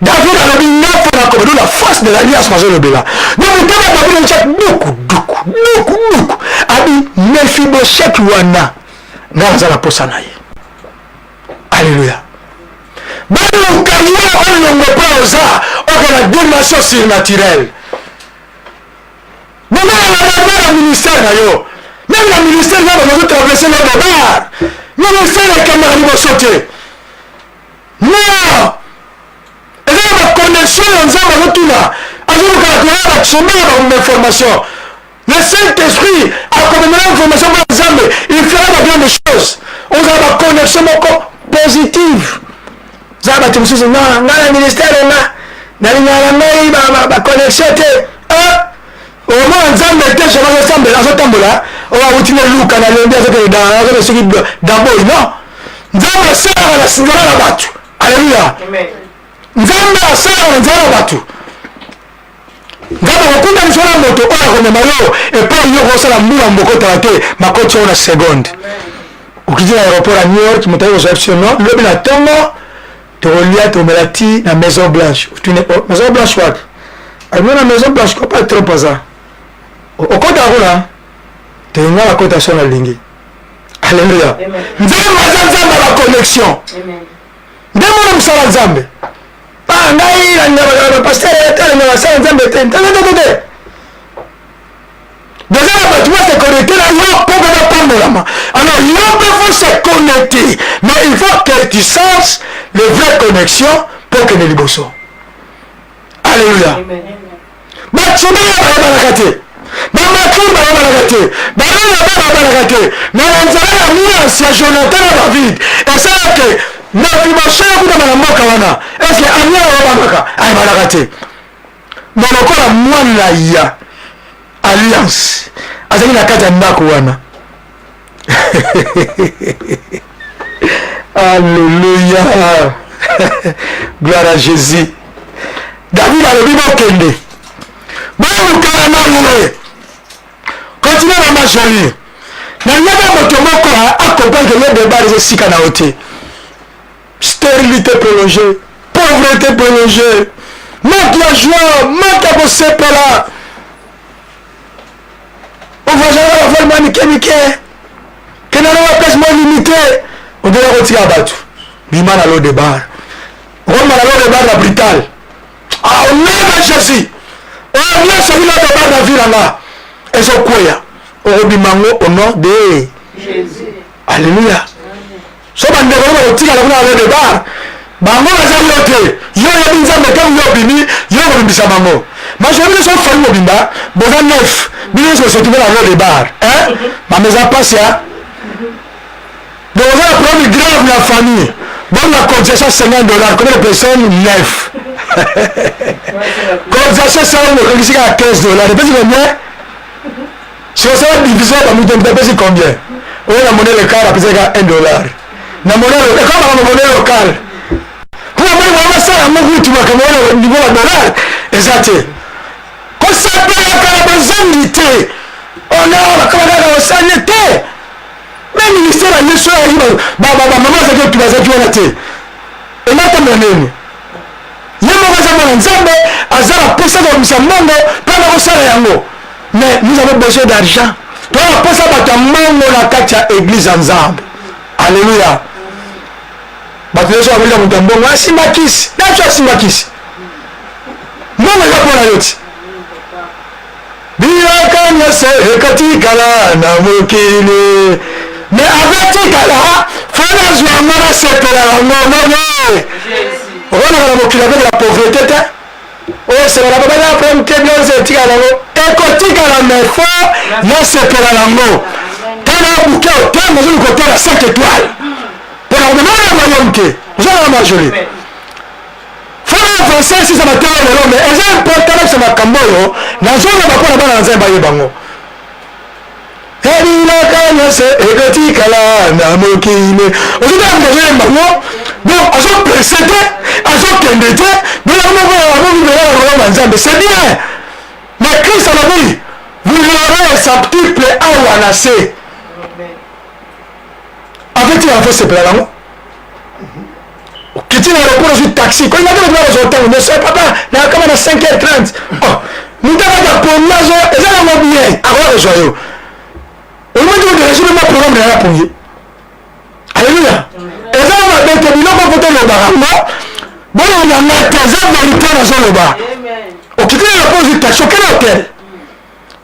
David alobi nga mpo na koba la force de l'alliance nazolobela. Donc motema David atia duku duku duku duku. Abi Mephibosheth wana nga naza na posa na ye. Alléluia. Baluka yo olongo mpo oza okela dimension surnaturelle. Bomona na ministère na yo. Même na ministère na bazo traverser le bar. Ministère ekendaka liboso te. Non! Eza na ba connexion ya Nzambe azotuna. Azoluka bato ya batsomba ya ba information. Le Saint-Esprit akomemela information mpo Nzambe, il fera ba grandes choses. Ozala ba connexion moko positive. Za bato mosusu nga nga na ministère nga nalingaka na ngai ba connexion te. Omona Nzambe te jamais azosambela azotambola oyo awuti na luka na lembi azokende azokende soki daboi non. Nzambe asalaka na nzela na bato. Alleluia. Nzambe asalaka na nzela na bato. Nzambe akokutanisa na moto oyo akomema yo epai yo okosala mbula mbokotala te makoti oyo na seconde. Okiti na aéroport ya New York, moto aye kozwa biso no lobi na ntongo tokolia tokomela ti na Maison Blanche. Otuni oh, Maison Blanche wapi? Abino na Maison Blanche ko pa trop aza. Okota kuna te nga nakota so nalingi. Alléluia. Nzambe aza Nzambe ya ba connexion. Nde mona mosala Nzambe. Ah ngai nalingaka ba pasteur te, nalingaka basala Nzambe te. Te te te te. Deja na bato ba se connecter na yo mpo mpe bapambolama. Alors yo mpe faut se connecter, mais il faut que tu saches les vraies connexions mpo okende liboso. Alléluia. Batsumaya bayebanaka te, bamakir bayebanaka te, banana ba bayebanaka te, mais na nzela ya alliance ya Jonathan na David esala ke Mephibosheth akutama na mboka wana. Est ce que Amia ayebanaka? Ayebanaka te. Mais lokola mwana ya alliance azali na kati ya ndako wana. Alléluia. Gloire à Jésus. David alobi bokende. Bolukana na ye. Continue na ma jolie. Nalingaka moto moko acomprendre que Lodebar eza esika na yo te. Stérilité prolongée, pauvreté prolongée, manque ya joie, manque ya kosepela. Ovoyageaka ba vol mwa mike mike, kende na ba place mwa limité, obela kotika bato. Bima na Lodebar. Okoma na Lodebar na brutal. Ah, au nom de Jésus. Oyo nyonso bino Lodebar na vie na nga ezokweya. Okobima yango au nom de Jésus. Alléluia. So bandeko no bakotikala kuna na Lodebar, bango baza yo te. Yo oyebi Nzambe ntango yo obimi, yo okobimisa bango. Major bino so famille mobimba, boza neuf, bino nyonso bosotume na Lodebar. Hein? Mama eza pasi ya. Donc oza na problème grave na famille. Bon la cotisation $50, combien de personnes? 9. Cotisation 50 okangisi kaka $15. Epesi combien? Si osala division ya bamoto moto apesi combien? Oyo na monnaie locale apesaki kaka $1. Na monnaie locale, ekoma na monnaie locale. Mpo na moni bango basala yango kutu makambo wana niveau ya dollar. Eza te. Kosepelaka na bozangi te. Ona bakama kaka osali te. Mais ministère ya Yesu ayi ba ba ba mama azaki otu bazaki wana te. Elatambola nini? Ye moko aza mwana Nzambe, aza na posa kobimisa mbongo mpe na kosala yango. Mais nous avons besoin d'argent. Toza na posa bato ya mbongo na kati ya eglise ya Nzambe. Alléluia. Bato nyonso bakolia moto ya mbongo asimba kisi. Nacho asimba kisi. Mbongo eza mpo na yo ti. Bilaka nyonso ekotikala na mokili. Me akotikala fo nazwa yango nasepela yango mone. Omonaka na mokili avec la pauvreté te. Osepela na babali ya problème te biloko etikala yango. Ekotikala me fo nasepela yango. Tala buke hotel nazoli kotala 5 étoiles. Pona komema na royaume te. Ozala na majorité. Faut avancer sisa mateya lelo mais eza important nabisa makambo oyo nazoloba mpo na bana na Nzambe bayeba yango. Elilaka nyonso ekotikala na mokili. Ozotala moto azoyemba ngo donc azopresse te azokende te biloko moko amomibela na royaume ya Nzambe c'est bien mais Christ alobi vous aurez septuple awa na se avec yango fosepela nango okiti na aéroport ozwi taxi kolinga te bato bakozwa ntango nyonso eh, papa nakama na 5 h 30 oh, moto akata pongi azo eza nango bien akoya kozwa yo olimaki oderange mema programme na ya pongi alleluya eza na mabe te biloko mpo tolobaka ngo bolonga nga te eza verité nazoloba okiti na aéroport ozwi taxi okende hotel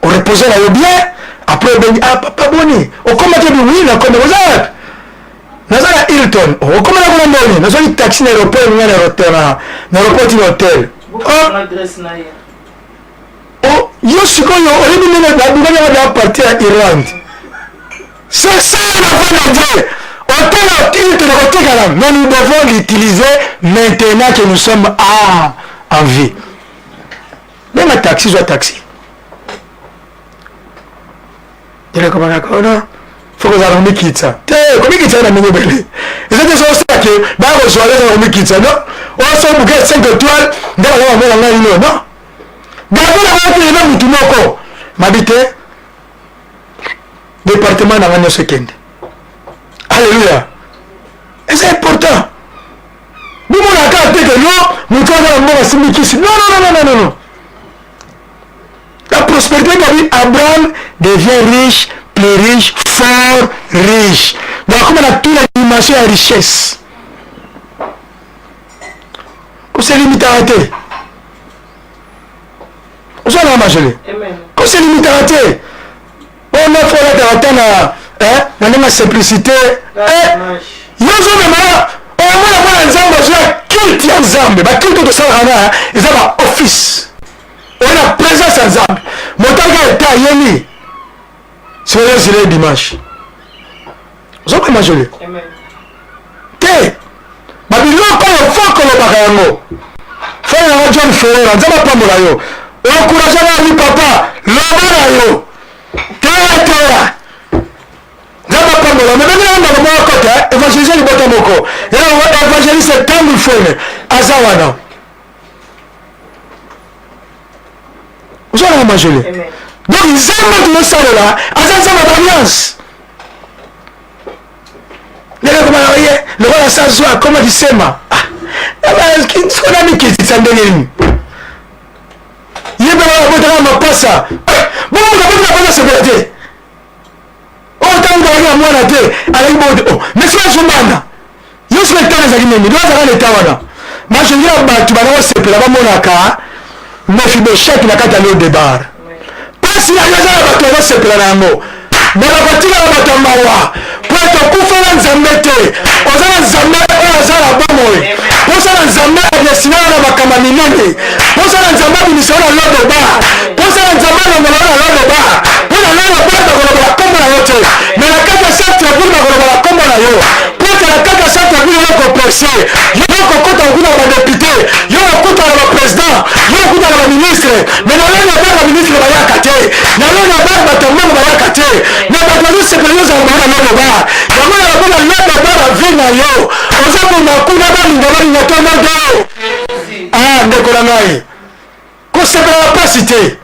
orepose na yo bien après obengi ah papa boni okomaki bi wi nakomi oza wapi naza na Hilton oh, okoma na kuna ndoni nazwaki taxi na aéroport nga na aéroport na aéroport ti na hotel oh. oh, yo sikoyo oyebi ndenge nabukaki yango da partir ya Irlande c'est ça la voix de Dieu hôtel Hilton ekotekala mais nous devons l'utiliser maintenant que nous sommes en vie benga taxi zwa taxi elekomaka kono fo kozala komikitisa te komikitisa na ndenge ebele eza te sosala ke baya kozwa eza komikitisa no oso buke 5 étoile nde baza bamona ngai nino no david akoki na mutu moko mabi te département na ngai nyonso ekende alleluya eza important bomona kaka te ke no moto aza na mbongo asimbi kisi non non non non non la prospérité gabi abraham devient riche plus riche fort riche donc akoma na tout la dimension ya richesse koselimitaka te ozalaka majole koselimitaka te oyo na fo olataka ata na na ndenge ya simplicité yo ozomema omona mwana nzambe azwa culte ya nzambe baculte oyo tosalaka na eza ba office oyo na présence ya nzambe moto aka ete ayeli sikoyo zile dimanche ozomema joli te babiloko oyo fo kolobaka yango frère nanga John Ferreira nzambe apambola yo encourage nga oui papa loba na yo teya teya nzambe apambola me bengi nanga ndako moko kote évangélise libota moko yango évangéliste ntango fwene aza wana ozalaka majole donc nzambe tozosalela aza nzambe ya alliance ndenge akomaka ye lokola sazwa akoma kisema ah, sikoyo namikitisa ndenge nini ye mpe abotaka mapasa eh, bongo moto abotaka mapasa asepela te oyo ntango azalaki na mwana te azalaki bongo te oh, mais soki azwi bana yo soki etala ezalaki nini do azalaka na eta wana masongi ya bato bana kosepela bamonaka mefiboshete na kati ya lodebar mpasi na yo eza na bato bazosepela na yango me bakotikala bato ya mawa mpo ete okufela nzambe te oza na nzambe oyo aza na bomoi mposa na nzambe adesina yo na makambo ya minene mposa na nzambe abimisa yo na lodoba mposa na nzambe alongola yo na lodoba mpo na lodoba bakolobela nkombo na yo te me na kati ya centre ville bakolobela nkombo na yo mpo ete na kati ya centre ville yo koperse yo kokota kokutana badepute yo kokutana na baprésident yo kokutana na baministre me na lelo bana baministre bayaka te na lelo bana bato ya mbongo bayaka te na bato bazosepela yo ozala bango na lelo ba yango na bango na lelo ba bavi na yo oza koma kuna balinga balinga to nodo ah ndeko na ngai. Kosepela na pasi te.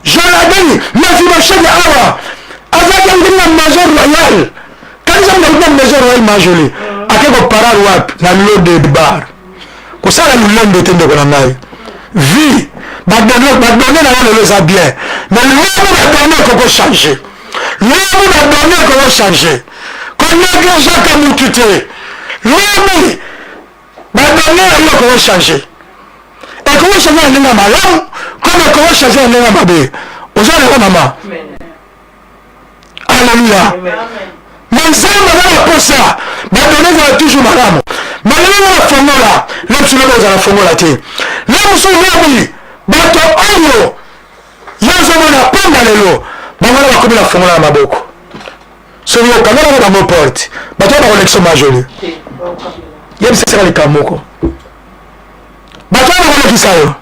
Jonathan Mephibosheth awa azalaki ndenge na maison royale. Kanisa moto na maison royale majoli ake koparar wapi? Na Lodebar. Kosala lolendo te ndeko na ngai. Vie badonne badonne na yo lelo eza bien, mais lobi badonne ekoko changer. Lobi badonne ekoko changer. Konegligeaka mutu te. Lobi Ba donnees na yo ekoki changer. Ekoki changer na ndenge ya malamu comme ekoki changer na ndenge ya mabe. Oza na mama? Alléluia. Mais Nzambe aza na posa ba donnees ezala toujours malamu. Mais lelo na fongola, le mosusu lobi ozala fongola te. Le mosusu lobi bato oyo yo ozomona pamba lelo bango wana bakomi na fongola na maboko. Soki okangelaka bango porte, bato wana bakolekisa majoli. Yebisa seka likambo moko. Bato wana bakolekisa yo.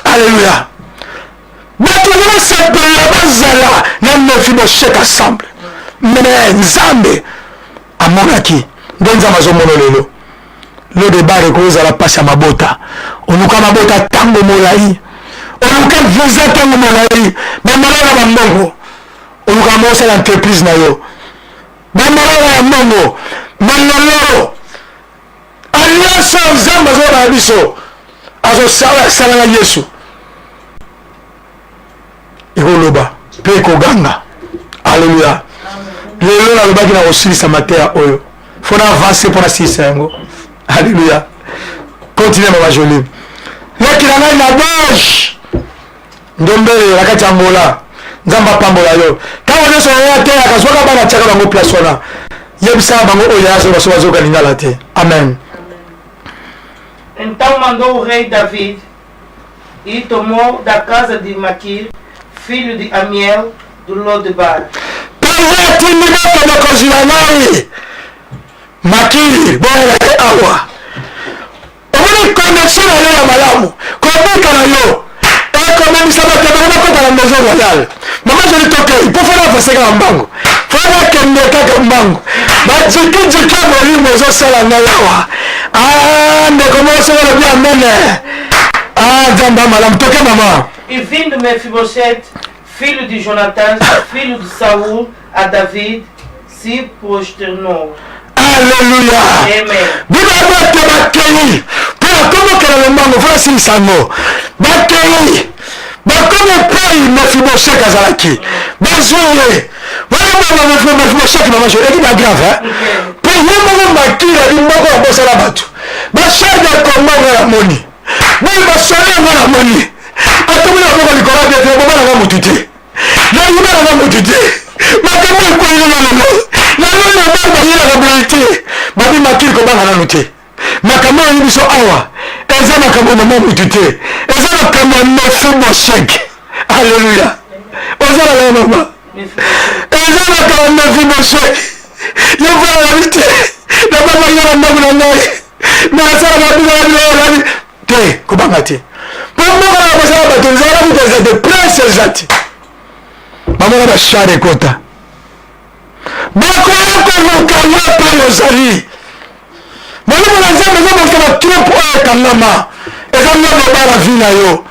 Alléluia. Bato wana basepela bazala na Mephibosheth ensemble. Mais Nzambe amonaki nde Nzambe azomona lelo. Lodebar ekozala mpasi ya mabota. Oluka mabota ntango molai, oluka visa ntango molai, bamala na bambongo oluka yango osala entreprise na yo bamoloko ya mbongo malolo alliance oyo nzambe azoloba na biso azosala asala na yesu ekoloba mpe ekoganga aleluya lelo nalobaki na kosilisa mateya oyo fo na avance mpo nasilisa yango aleluya continue mama jolie leki na ngai na belge Ndombele na kati ya Angola. Nzambe apambola yo. Tango nyonso oya ateyaka, zwaka bana tiaka bango place wana. Yebisaka bango oyo yaya azoba soki bazoyoka lingala te. Amen. Então mandou o rei David e tomou da casa de Maquir, filho de Amiel, do Lodebar. Mpenza atindi bakende kozwila ngai Makiri, boyela ye awa. Omoni connexion na yo ya malamu, kobika na yo ekomemisa bato ebele bakota na maison royale. Mama Jolie tokei mpo fona avance kaka mbangu, fona kende kaka mbangu. Bajikijiki ya molimo ezosala ngai awa. Ah, ndeko moko soki olobi amen. Ah, Nzambe ya malamu, toke mama. E vindo Mefibosete, filho de Jonatas, filho de Saul, a David, se prosternou. Alleluia. Bino bato bakei mpo na komokela lombango mpo nasilisa yango. Bakei bakomi epai Mefiboshete azalaki, bazwi ye wana bongo Mefiboshete mama jo eki ba grave mpo ye moko makila ali moko ya bosala bato bachar de combat nga namoni boye basole nga namoni atomoli maboko likolo ya bete bobalanga motu te Nayiba na nga mutu te. Makambo ekweli nga lelo. Naloni na bana bayelaka boye te. Babi makili kobanga nanu te. Makambo oyo biso awa eza makambo mama mutu te. Eza makambo ya Mephibosheth. Alléluia. Oza na nga mama. Eza makambo ya Mephibosheth. Yo mwana na te. Na baba nga na ndako na ngai. Mais asalaka bino na te kobanga te mpo mboka na kosala bato nzala kutu eza te prince eza te bamona bashar ekota bakoya koluka yo epai ozali molimo na nzambe ezobongisa batroupe oyo ekangama eza ndobo ebala vi na yo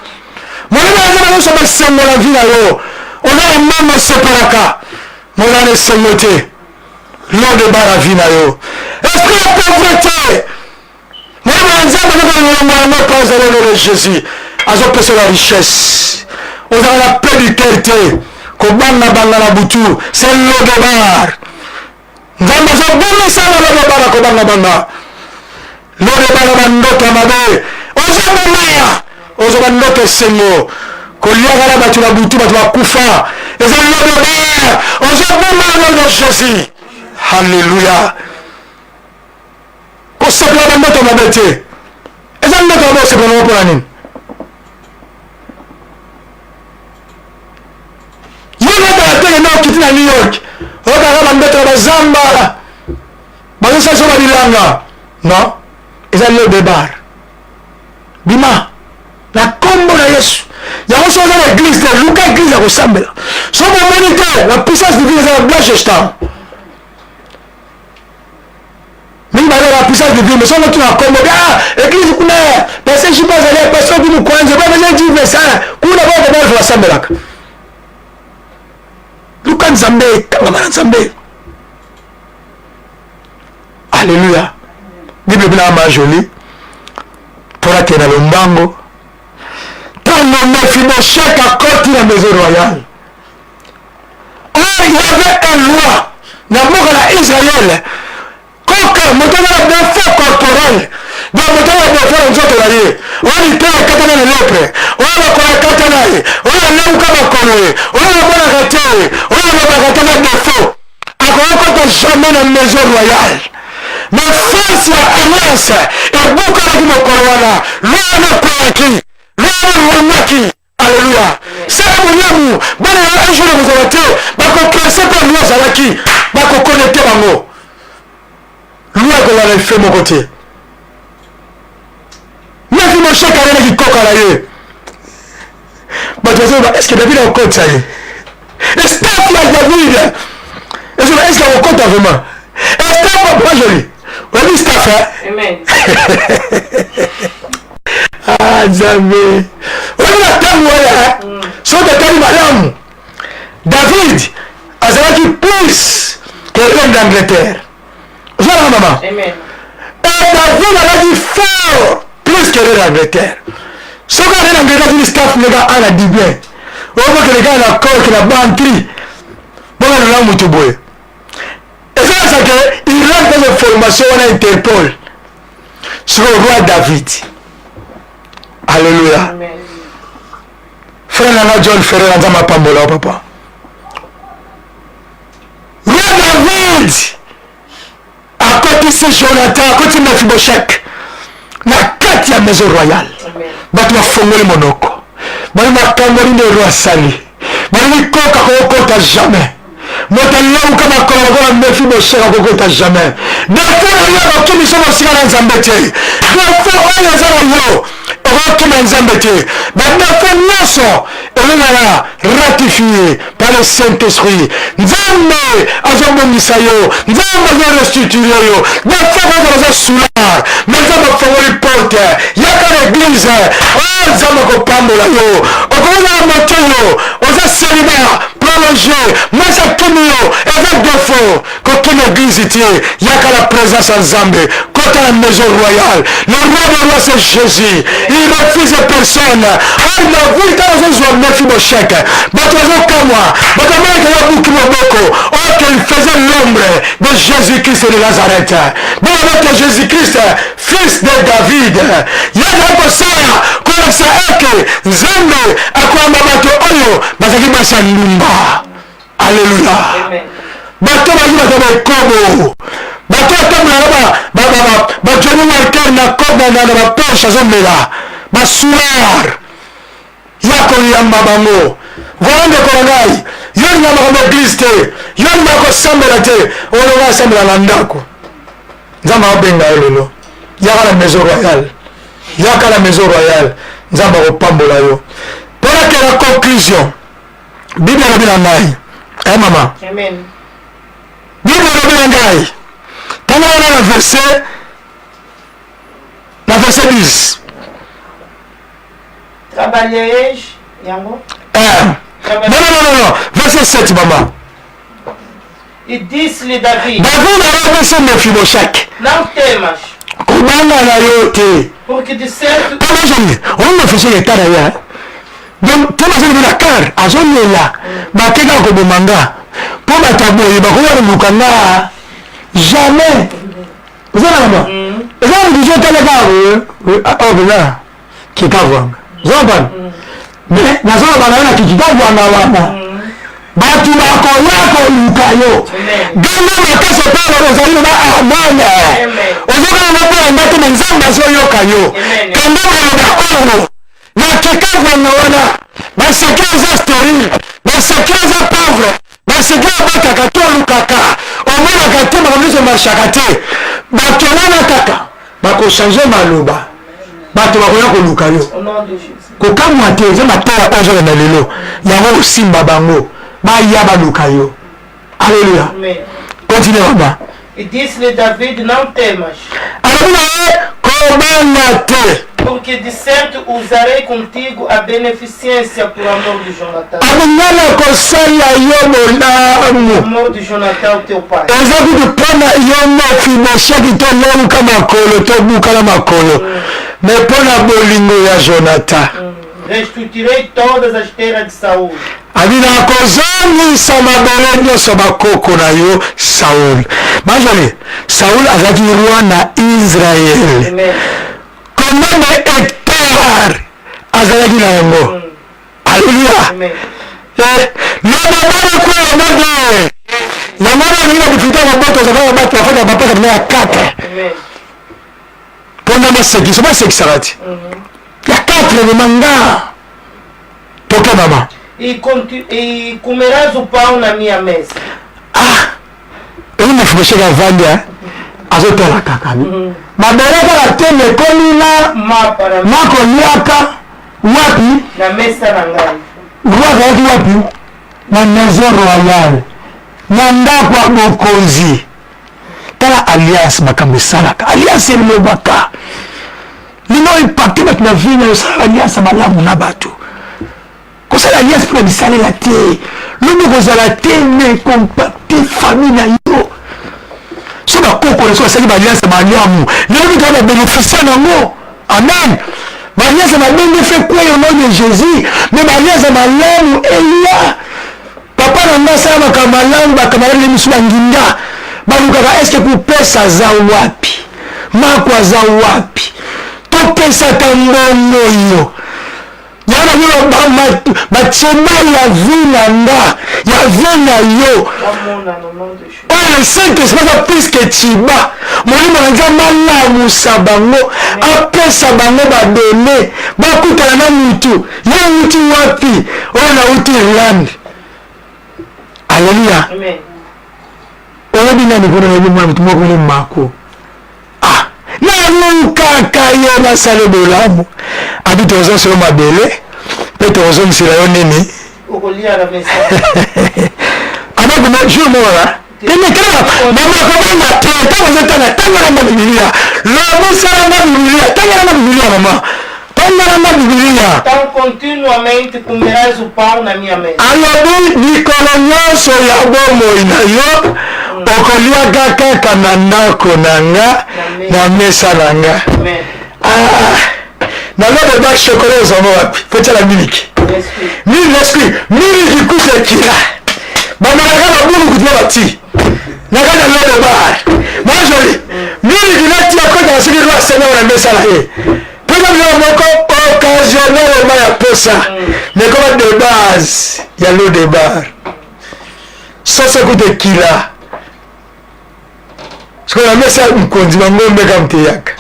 molimo na nzambe azoswa basengo na vi na yo oza na mama osepelaka moza na esengo te lodo ebala vi na yo esprit ya pauvreté Molimo ya Nzambe aza kolongola yango epai ozali au nom de Jésus. Azopesa la richesse. Ozala na paix du cœur te. Kobanga banga na butu, c'est lodobar. Nzambe azobimisa na lodobar ya kobanga banga. Lodobar ya bandoto ya mabe. Ozobima, ozwa bandoto esengo. Koliaka na bato na butu, bato bakufa. Eza lodobar. Ozobima au nom de Jésus. Alléluia. Kosepela na ndoto mabe te. Eza ndoto mabe osepela nango mpo na nini? Yo kaka te kende okiti na New York okaka bandoto ya bazamba bazosalisa ba bilanga non, eza le debar bima na nkombo na Yesu. Yango soki oza na eglise te, luka eglise ya kosambela. Soki omoni te la puissance divine eza na Blanchetown mingi baleka puissance divine mais soki otuna kombo ah église kuna pasteur 10 verset 1 kuna boko balfa basambelaka. Luka Nzambe, kangama na Nzambe. Alleluia. Bible bina ma jolie. Mpona kende na lombango. Ntango Mephibosheth akoti na maison royale, or il y avait un loi na mboka na Israël, koka moto aza na défaut corporel, donc moto aza na défaut na nzoto na ye, oyo liteya ekatana na lepre, oyo makolo akatana ye, oyo aleuka makolo ye, oyo amonaka te, oyo alobaka te, na défaut akoki kota jamais na maison royale. Mais force ya alliance ebukanaki mokolo wana, loi wana ekweyaki, loi wana elongwaki. Alleluia. Sala bolamu, bana ya un jour ekozala te, bakoperse mpe loi azalaki, bakokonekte bango. Loi ekozala na efe moko te. Mefibosheth ayelaki koka na ye. Bato bazoloba, est ce que David akokotisa ye? Staff ya David ezoloba, est ce que akokota vraiment? Staff papa joli, oyebi staff eh? Amen. Ah, Nzambe, oyebi na ntango wana, soki totali malamu, David azalaki plus que reine d'Angleterre. Ozalaka mama. Amen. Et David azalaki fort plus que reine d'Angleterre. Soki reine d'Angleterre azali staff ndeka ana dibien, oyokokele kaka na korke na bantri bokalola motu boye, ezalasa ke Irlande mpe formation wana Interpol. Sikoyo roi David, alleluia. Amen. Frère nanga John Ferrer, Nzambe apambola yo papa. Roi David akotisi Jonathan, akotisi Mephibosheth na kati ya maison royale. Amen. Bato bafongoli monoko, bali makambo nini roi asali, balingi koka kokota jamais. Moto aleuka makolo lokola Mephibosheth akokota jamais. Defo na yo akokimisa mosika na Nzambe te. Defo oyo eza na yo okokima Nzambe te. Badefo nyonso elongala ratifié par le Saint-Esprit. Nzambe azobongisa yo, Nzambe azorestitue yo. Defo kaka oza soulard, mais Nzambe afongoli porte, yaka na église, oh Nzambe akopambola yo. Okozala moto oyo oza célibat prolongé, mwasi akimi yo, eza defo, kokima église te, yaka na présence ya Nzambe, kota na maison royale. Le roi des rois, c'est Jésus, il refuse personne. Or David, ntango azozwa Mephibosheth, bato bazokamwa, bato bamonaka ye abuki moboko, or qu'il faisait l'ombre de Jésus-Christ de Nazareth. Bongo Jésus-Christ, fils de David, ye azali kosala kolakisa eke Nzambe akoyamba bato oyo bazalaki basi ya ndumba. Alleluia. Amen. Bato bazali bato ya ekobo, bato batambolaka ba Johnny Walker na kob na bapoche, azomela basuar ya koyamba bango. Voilà, ndeko na ngai, yo olinga makambo église te, yo olinga kosambela te, olonga asambela na ndako. Nzambe abenga yo lelo, yaka na maison royale, yaka na maison royale, Nzambe akopambola yo. Mpona kela conclusion, Bible elobi na ngai, eh mama. Amen. Bible elobi na ngai, ntango wana na verset 10. Trabalhareis, yango. Eh. Non, non, non, non, verset 7, mama. E disse-lhe Davi: David ayebisi Mephibosheth: Não temas, kobanga na yo te, porque de certo mpona ozongi oyo Mephibosheth eta na ye, donc mpo nazolobi na kar azolela, bakeka koboma nga mpo bato ya boye bakoya koluka nga jamais. Oza na mama, eza na motu otala kaka oyo mpenza kikavwanga, oza mpana, mais nazoloba na yo na kikikavwanga wana, bato bakoya koluka yo. Ganga makasi epai ozali, loba amen. Ozokana na mpo nga te, me Nzambe azoyoka yo. Kanga maloba oyo na kikavwanga wana, baseke eza stérile, baseke eza pauvre, baseke abotaka te, olukaka omonaka te, makambo nyonso emarchaka te. Bato wana kaka bakochange maloba, bato bakoya koluka yo. Au nom de Jésus. Kokamwa te, eza mateya oyo ozolanda lelo, yango osimba bango baya baluka yo. Alleluya. Amen. Continue, mama. E disse-lhe David: Não temas, Alobi na ye, kobanga te. Porque de certo usarei contigo a beneficência por amor de Jonatã. Nga nakosala yo bolamu. Amor de Jonatã, o teu pai. Eza kutu mpo na yo Mefibosheti tolonga makolo tobukana makolo mais mpo na bolingo ya Jonathan. Restituirei todas as terras de Saul. Abi nakozongisa mabele nyonso bakoko na yo Saul. Majoli, Saul azalaki roi na Israël. Amen. Combien de hectares azalaki na yango? Alléluia. Amen. Lobabana kwa mode. Yango wana olingi na difficulté ya mabota ozalaka na bato bafanda bapesa bino ya 4 Amen. mpona basekisa basekisaka ti ya 4 mema nga toke mama. E comerás o pão na minha mesa. Ah, oyo Mefibosheti avandi azotala kaka mabele kaka te mekomi na Mapa na, nakoliaka wapi? Na mesa na ngai. Roi azalaki wapi? Na maison royale, na ndako ya bokonzi. Tala alliance, makambo esalaka alliance elobaka lino impacte bato na vie na yo. Osala alliance ya malamu na bato, kosala alliance mpona bisalela te, lobi kozala te, mais compacte famille na yo. So bakoko na so basali baalliance ya malamu, lelo mito babénéficie nango. Amen. Baalliance ya mabe nde fe kweya au nom de Jésus, mais baalliance ya malamu eya. Papa na nga asala makambo malamu, bakamarade misu banginda balukaka eske kopesa aza wapi, mako aza wapi, topesa ata mbongo oyo yango na bino batiema ya vie na nga, ya vie na yo. Bamona no nom de Jésus. Oyo le Saint-Esprit aza plus que tiba molimo na Nzambe alamusa bango, apesa bango badone, bakutana na mutu ye wuti wapi, oyo nauti Irlande. Alleluya. Amen. Oyebi nani kuna? Nayebi mwana motu moko ne mako. Ah, nalukaka ye nasala bolamu. Abi tozongisela yo mabele mpe tokozongisela yo nini? Okolia na mesa. Abakuma jour moko na pene kaka mama akobanga te. Ntango ozotanga, tangalanga Bibilia, lobisalanga Bibilia, tangalanga Bibilia, mama, tangalanga Bibilia. Então continuamente comerás o pão na minha mesa. Alobi mikolo nyonso ya bomoi na yo okoliaka kaka na ndako na nga, na mesa na nga. Amen. Ah, naloba ba chocolat ozango wapi? Potiala miliki. L'esprit. Mili l'esprit, miliki kuta ekila bamelaka babulu kutu na bati na kati ya lobo bar majoli miliki nati akotaka soki roi asenga na mesa na ye mpeza biloko moko occasionnellement ya posa, mais koma de base ya l'eau de bar soso kuta ekila sikoyo na mesa ya mokonzi bangombe kaka moteyaka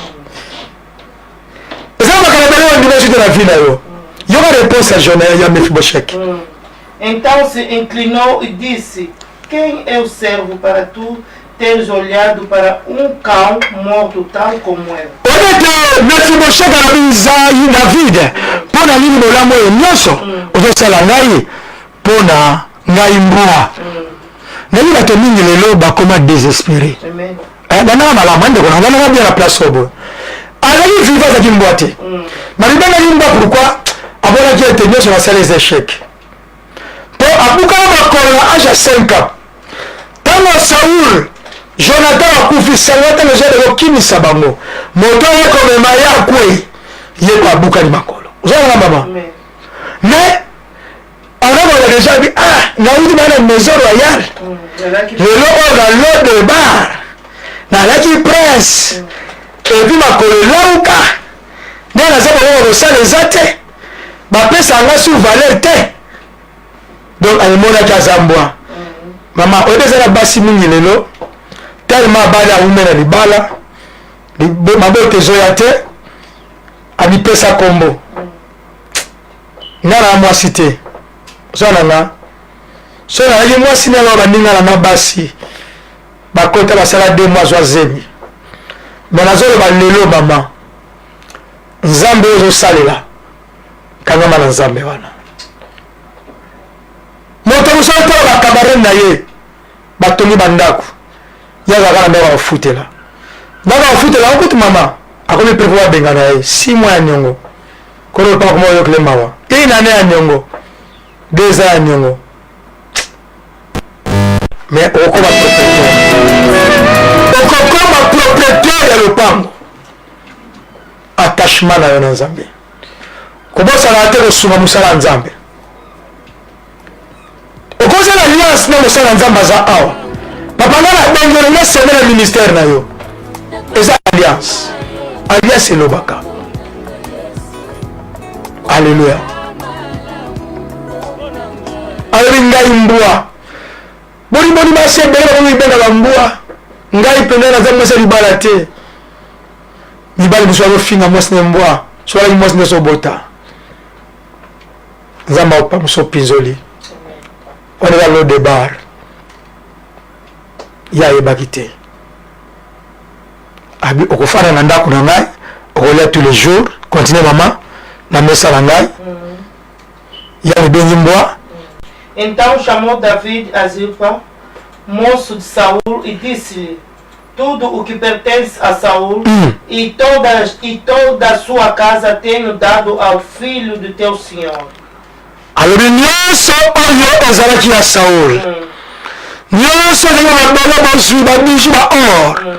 eza makambo ebele ondima soki na vie na yo. Yoka réponse ya jona ya Mefiboshek. Então se inclinou e disse: Quem é o servo para tu teres olhado para um cão morto tal como eu? Oyo ete Mefiboshek alobi nzai David, mpo na nini bolamu oyo nyonso ozosala ngai mpo na ngai mbwa? Nayebi bato mingi lelo bakoma désespéré. Amen. Bandaka malamu andeko na bandaka bien na place oyo boye azalaki viva, azalaki mbwa te. Balibengaki mbwa pourquoi? Amonaki ete nyonso basala eza échec, mpo abukaka makolo na age ya 5 ans. Ntango Saul Jonathan akufi, sango ntango eza kokimisa bango, moto aye komema ye akwei, ye ko abukani makolo. Ozalaka mama. Amen. Mais azakoloba déjà bi ah, nauti baa na maison royale, lelo oyo na Lodebar nalaki prince, et puis makolo elauka nde naza bango kosala eza te, bapesa nga su valeur te. Donc amonaki aza mbwa. Mama, oyebi eza na basi mingi lelo, tellement abali, awume na libala, mabota ezoya te, amipesa kombo nga na mwasi te. Oza na nga so nazalaki mwasi nanga, baninga na nga basi bakota basala 2 mois, azwa zemi. Me nazoloba lelo, mama, Nzambe oyo ozosalela, kangama na Nzambe wana. Moto mosusu atala bakamarade na ye batongi bandako, ye azalaka na ndako ya kofutela, ndako ya kofutela okuti mama. Akomi prêt po babengana ye. 6 mois ya niongo. Kolo lopango akoma koyokela ye mawa. Une année ya niongo. 2 ans ya niongo. Mais okokoma propriétaire. Okokoma propriétaire ya lopango. Attachement na yo na Nzambe. Kobosana te kosunga mosala ya Nzambe. Okozala alliance na mosala ya Nzambe aza awa. Papa nga na bengelo nga seme na ministère na yo. Eza alliance. Alliance elobaka. Alléluia. Alobi ngai mbwa. Boni boni basi ebele bakomi benga ba mbwa. Ngai mpenza naza mwasi ya libala te. Mibali mosusu azofinga mwasi na mbwa. Soki alaki mwasi nde azobota. Nzambe akopangusa mpinzoli. Wana eza Lodebar. Ye ayebaki te. Abi okofanda na ndako na ngai, okolia tous les jours, continue mama na mesa na ngai. Ye amibengi mbwa. Então chamou David a Zilpa, moço de Saul, e disse-lhe: Tudo o que pertence a Saul e toda, e toda a sua casa tenho dado ao filho do teu senhor. Alobi nyonso oyo ezalaki ya Saul, nyonso ezalaki mabele, bozwi, babiju, ba or,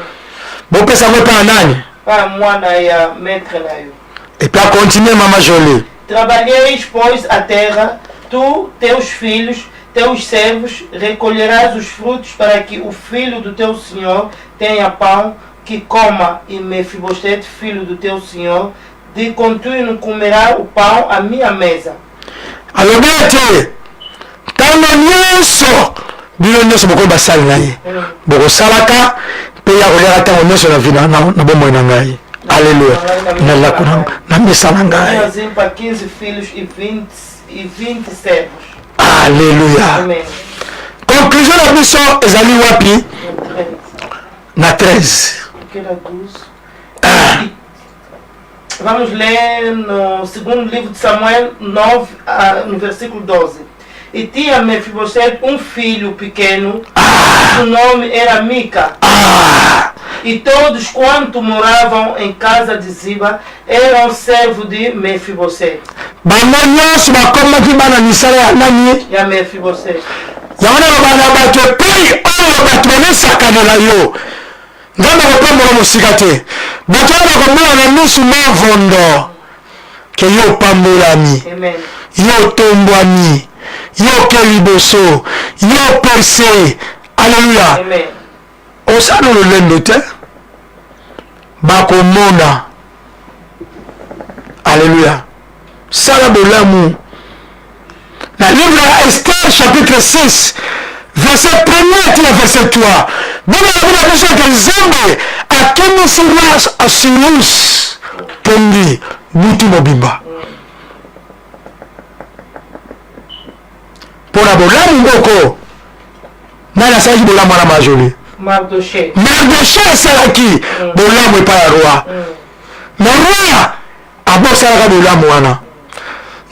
bopesa yango epai ya nani? Para mwana ya maître na yo. Et puis acontinue mama Jolie. Trabalheis, pois, a terra, tu, teus filhos, teus servos, recolherás os frutos para que o filho do teu senhor tenha pão que coma, e Mefibosete, filho do teu senhor, de contínuo comerá o pão à minha mesa. Alobi ete ntango nyonso bino nyonso bokomi basali na ye, bokosalaka mpe ye akoliaka ntango nyonso na vi na bomoi na ngai. Aleluya! Na lako na mesa na ngai. Tinha Zilpa 15 filhos e 20, e 20 servos. Aleluya! Amen. Conclusion na biso ezali wapi? Na 13. Na 13. Que era 12. Vamos ler no segundo livro de Samuel 9, no versículo 12. E tinha Mefibosete um filho pequeno, cujo nome era Mica. E todos quanto moravam em casa de Ziba eram servos de Mefibosete. Bango nyonso bakomaki bana misala ya nani? Ya Mefibosete. Yango nalobaka na bato epai oyo bato bazosakanela yo, Nzambe akopambola mosika te. Bato wana bakomona na misu mavondo ke yo opambolami, yo otombwami, yo oke liboso, yo perse. Aleluya! Osala lolendo te, bakomona. Aleluya! Sala bolamu. Na livre ya Esther chapitre 6 verset 1er ti na verset 3, Bible elobi na biso ete Nzambe akimisi roi Assurus pongi butu mobimba mpo na bolamu moko. Nani asalaki bolamu wana? Majoli Mardoché. Mardoché asalaki bolamu epai ya roi, mais roi abosanaka bolamu wana.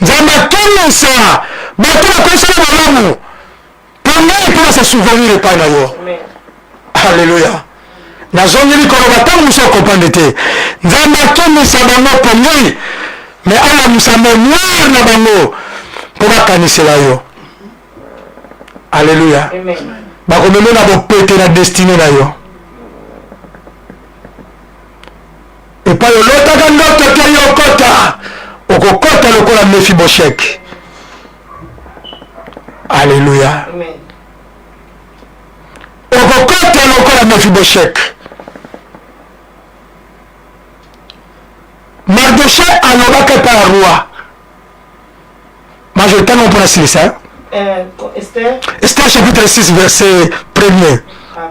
Nzambe akemisa bato bakosala bolamu mpo ngai mpo na se souvenir epai na yo. Alleluya! Nazongeli koloba ntango mosusu okomprendre te. Nzambe akemisa bango pongi, me alamusa memoire na bango mpo bakanisela yo. Alleluya! Bakomema na bopete na destine na yo. Epai olotaka ndoto te yo okota, okokota lokola Mephibosheth. Alleluya! Okokota lokola Mephibosheth. Mardoché alobaka epai ya roi. Major, tanga mpo nasilisa. Esther. Esther chapitre 6 verset 1er. Ah.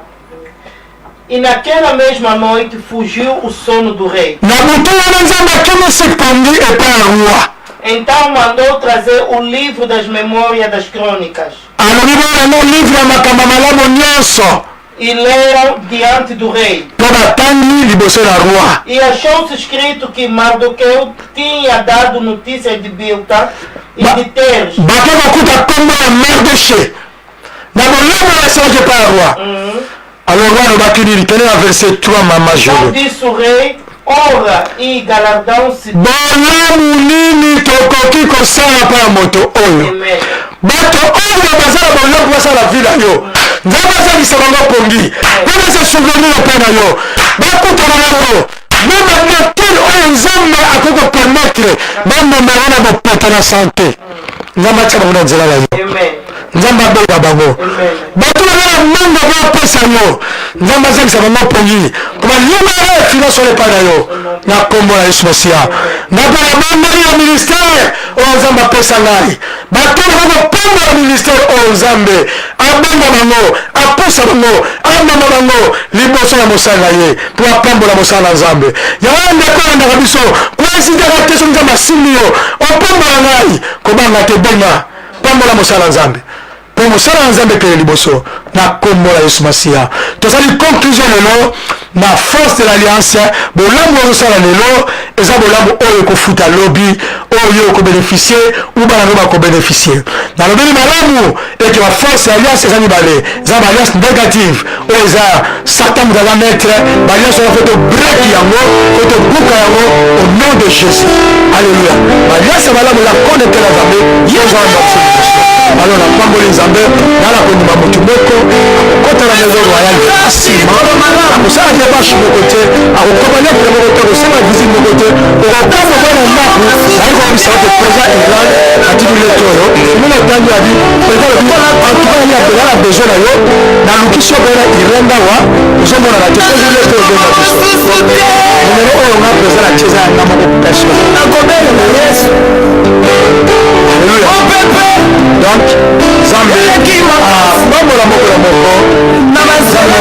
E naquela mesma noite fugiu o sono do rei. Na butu wana Nzambe akimisi pongi epai ya roi. Então mandou trazer o livro das memórias das crônicas. Alobi boya ngo livre ya makambo malamu nyonso. E leram diante do rei. Mpo batangi liboso na roi. E achou-se escrito que Mardoqueu tinha dado notícias de Bilta e de Teres. Bake kokuta kombo ya Mardoché na bolamu oyo asalaki epai ya roi. Alors roi alobaki nini? Kende na verset 3 mama Então Jolie. disse o rei: Honra e galardão se. Bolamu nini tokoki kosala mpo ya moto oyo? Bato oyo baza na bolamu basala vie na yo, Nzambe azangisa bango pongi mpo base souvenir epai na yo, bakutana na yo meme docteur oyo Nzambe akoki kopermettre bamema yo na bopeto na sante. Nzambe atia bango na nzela na yo. Nzambe abenga bango bato baza na mbongo bapesa yo. Nzambe azangisa bango pongi mpo balibere finance wana epai na yo na nkombo ya Yesu Masiya. Na mpe nabondeli ya ministère oyo Nzambe apesa ngai, bato baza kopambola ministère oyo, Nzambe abenga bango, apusa bango, amema bango liboso ya mosala na ye mpo apambola mosala na Nzambe. Yango wana ndeko olandaka biso, koezitaka te. Soki Nzambe asimbi yo opambola ngai, kobanga te, benga, pambola mosala na Nzambe mpo mosala na Nzambe ekende liboso na nkombo na Yesu Masiya. Tozali conclusion lelo na force de l'alliance. Bolamu ozosala lelo eza bolamu oyo ekofuta lobi, oyo okobénéficie ou bana no bakobénéficie. Nalobeli malamu eke baforce ya alliance eza mibale. Eza baalliance négative oyo eza Satan moto aza maître. Baalliance wana fo tobreak yango, fo tobuka yango au nom de Jésus. Alleluya. Baalliance ya malamu eza connecte na Nzambe, ozwa na biso liboso. Alors napamboli Nzambe nala kondima motu moko akokɔta na maison royale facilement, akosala démarche moko te, akokoma lettre moko te, akosala visite moko te, okokama bana ndako nayi koyebisa ete président Irlande atindi lettre oyo. Omoni, otangi, abi président alobi en tout cas nani apela na besoin na yo, naluki soki oyo na Irlande awa ozomonana te, soki lettre obenga biso numero oyo. Nga président natie eza yanga moko personnel. Alléluia. Donc Nzambe apambola moko na moko, Nzambe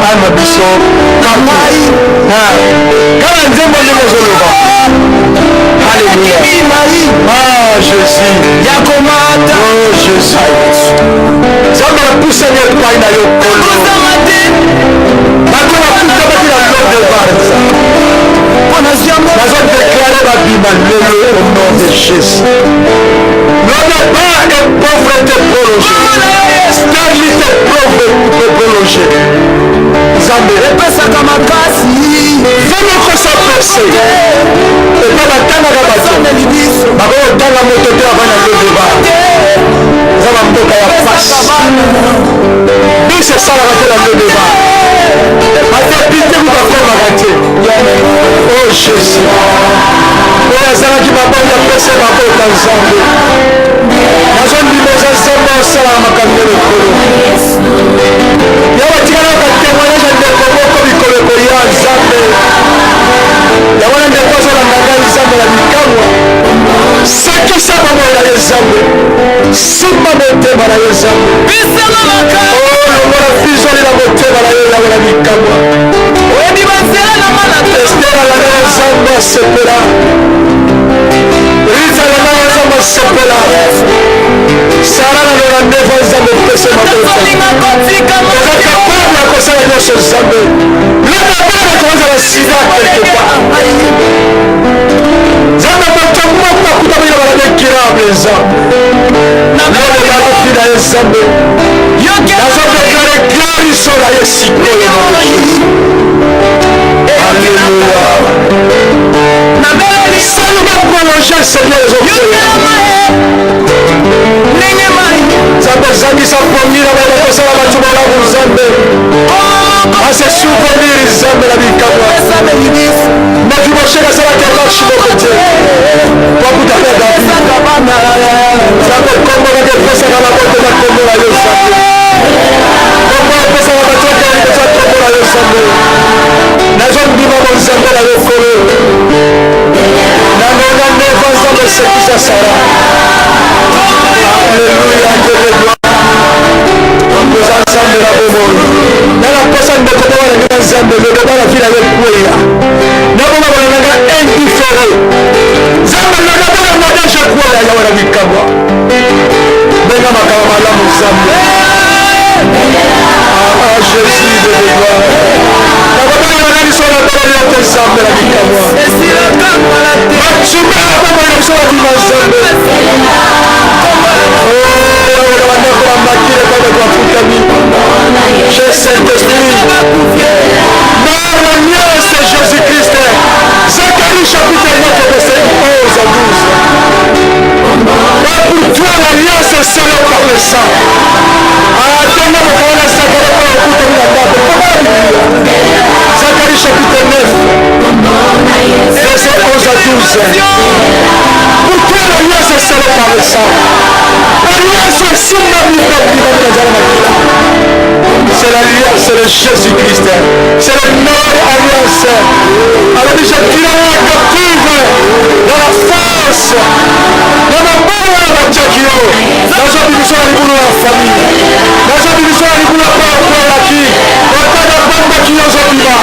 ayamba biso kaka nzembo ndenge ozoloba. Alléluia. Ah Jésus, oh Jésus, Nzambe napusani epai na yo kolo. Bato bakutamaki na Lodebar, nazodéclarer babima lelo au nom de Jésus. Lodebar est pauvreté prolongée, stérilité prolongée. Nzambe epesaka makasi. Moko percé epa batangaka bato, bakokotanga moto te avant na Lodebar. Eza bamboka ya pasi, biso esalaka te na Lodebar, badéputé ku bakomaka te. O Jésus, oyo azalaki mabota, pesa mabota. Nzambe, nazondima oza Nzambe osalaka makambo ya lokolo ya batikala batémoignage ya ndeko moko mikolo ekoya. Nzambe, yango wana ndeko azolanda ngai, Nzambe na bikamwa, sekisa bomoi na ye. Nzambe, simba motema na ye. Nzambe, longola visuali na motema na ye, yango na bikamwa. Oyebi banzela na nga na Ester alanda Nzambe asepela, Rita alanda Nzambe asepela, Sara na lona ndevo, Nzambe opesa mabota. Olinga kotika. Oza capable ya kosala nyonso. Nzambe, loba kozala sida quelque part. Nzambe, moto moko akutamaki na maladie incurable. Nzambe, lobe bakofi na ye. Nzambe, nazodéclarer guérison na ye sikoyo. Alleluya. Saluma prolonger, Seigneur, ezokoya. Ndenge mai. Nzambe, ozangisa pongi na bango kosala bato malamu. Nzambe, ase souvenir. Nzambe na bikamwa, Mefibosheth asalaki marche moko te wakutaka David. Nzambe, kombo kaka epesaka baboto na kombo na yo. Nzambe, kombo epesaka bato okelibosa kombo na yo. Nzambe, nazondima bonzambe na yo kolo na ngonga neva. Nzambe, esekisa Sara. Alleluya, Dieu. Oza Nzambe na bomoi. Nana posa ndeko moko na ndenge Nzambe loba na vie na ye kweya, nakoma kolangaka indifférent. sang. Alliance esimbami mpe ebimami na nzela makila. C'est l'alliance de Jésus-Christ. C'est la meilleure alliance. Alors je tirerai la captive dans la force. Na maboko wana batiaki yo. Nazobimisa na libulu ya famille. Nazobimisa na libulu ya okwelaki. Ata babambaki yo ozobima.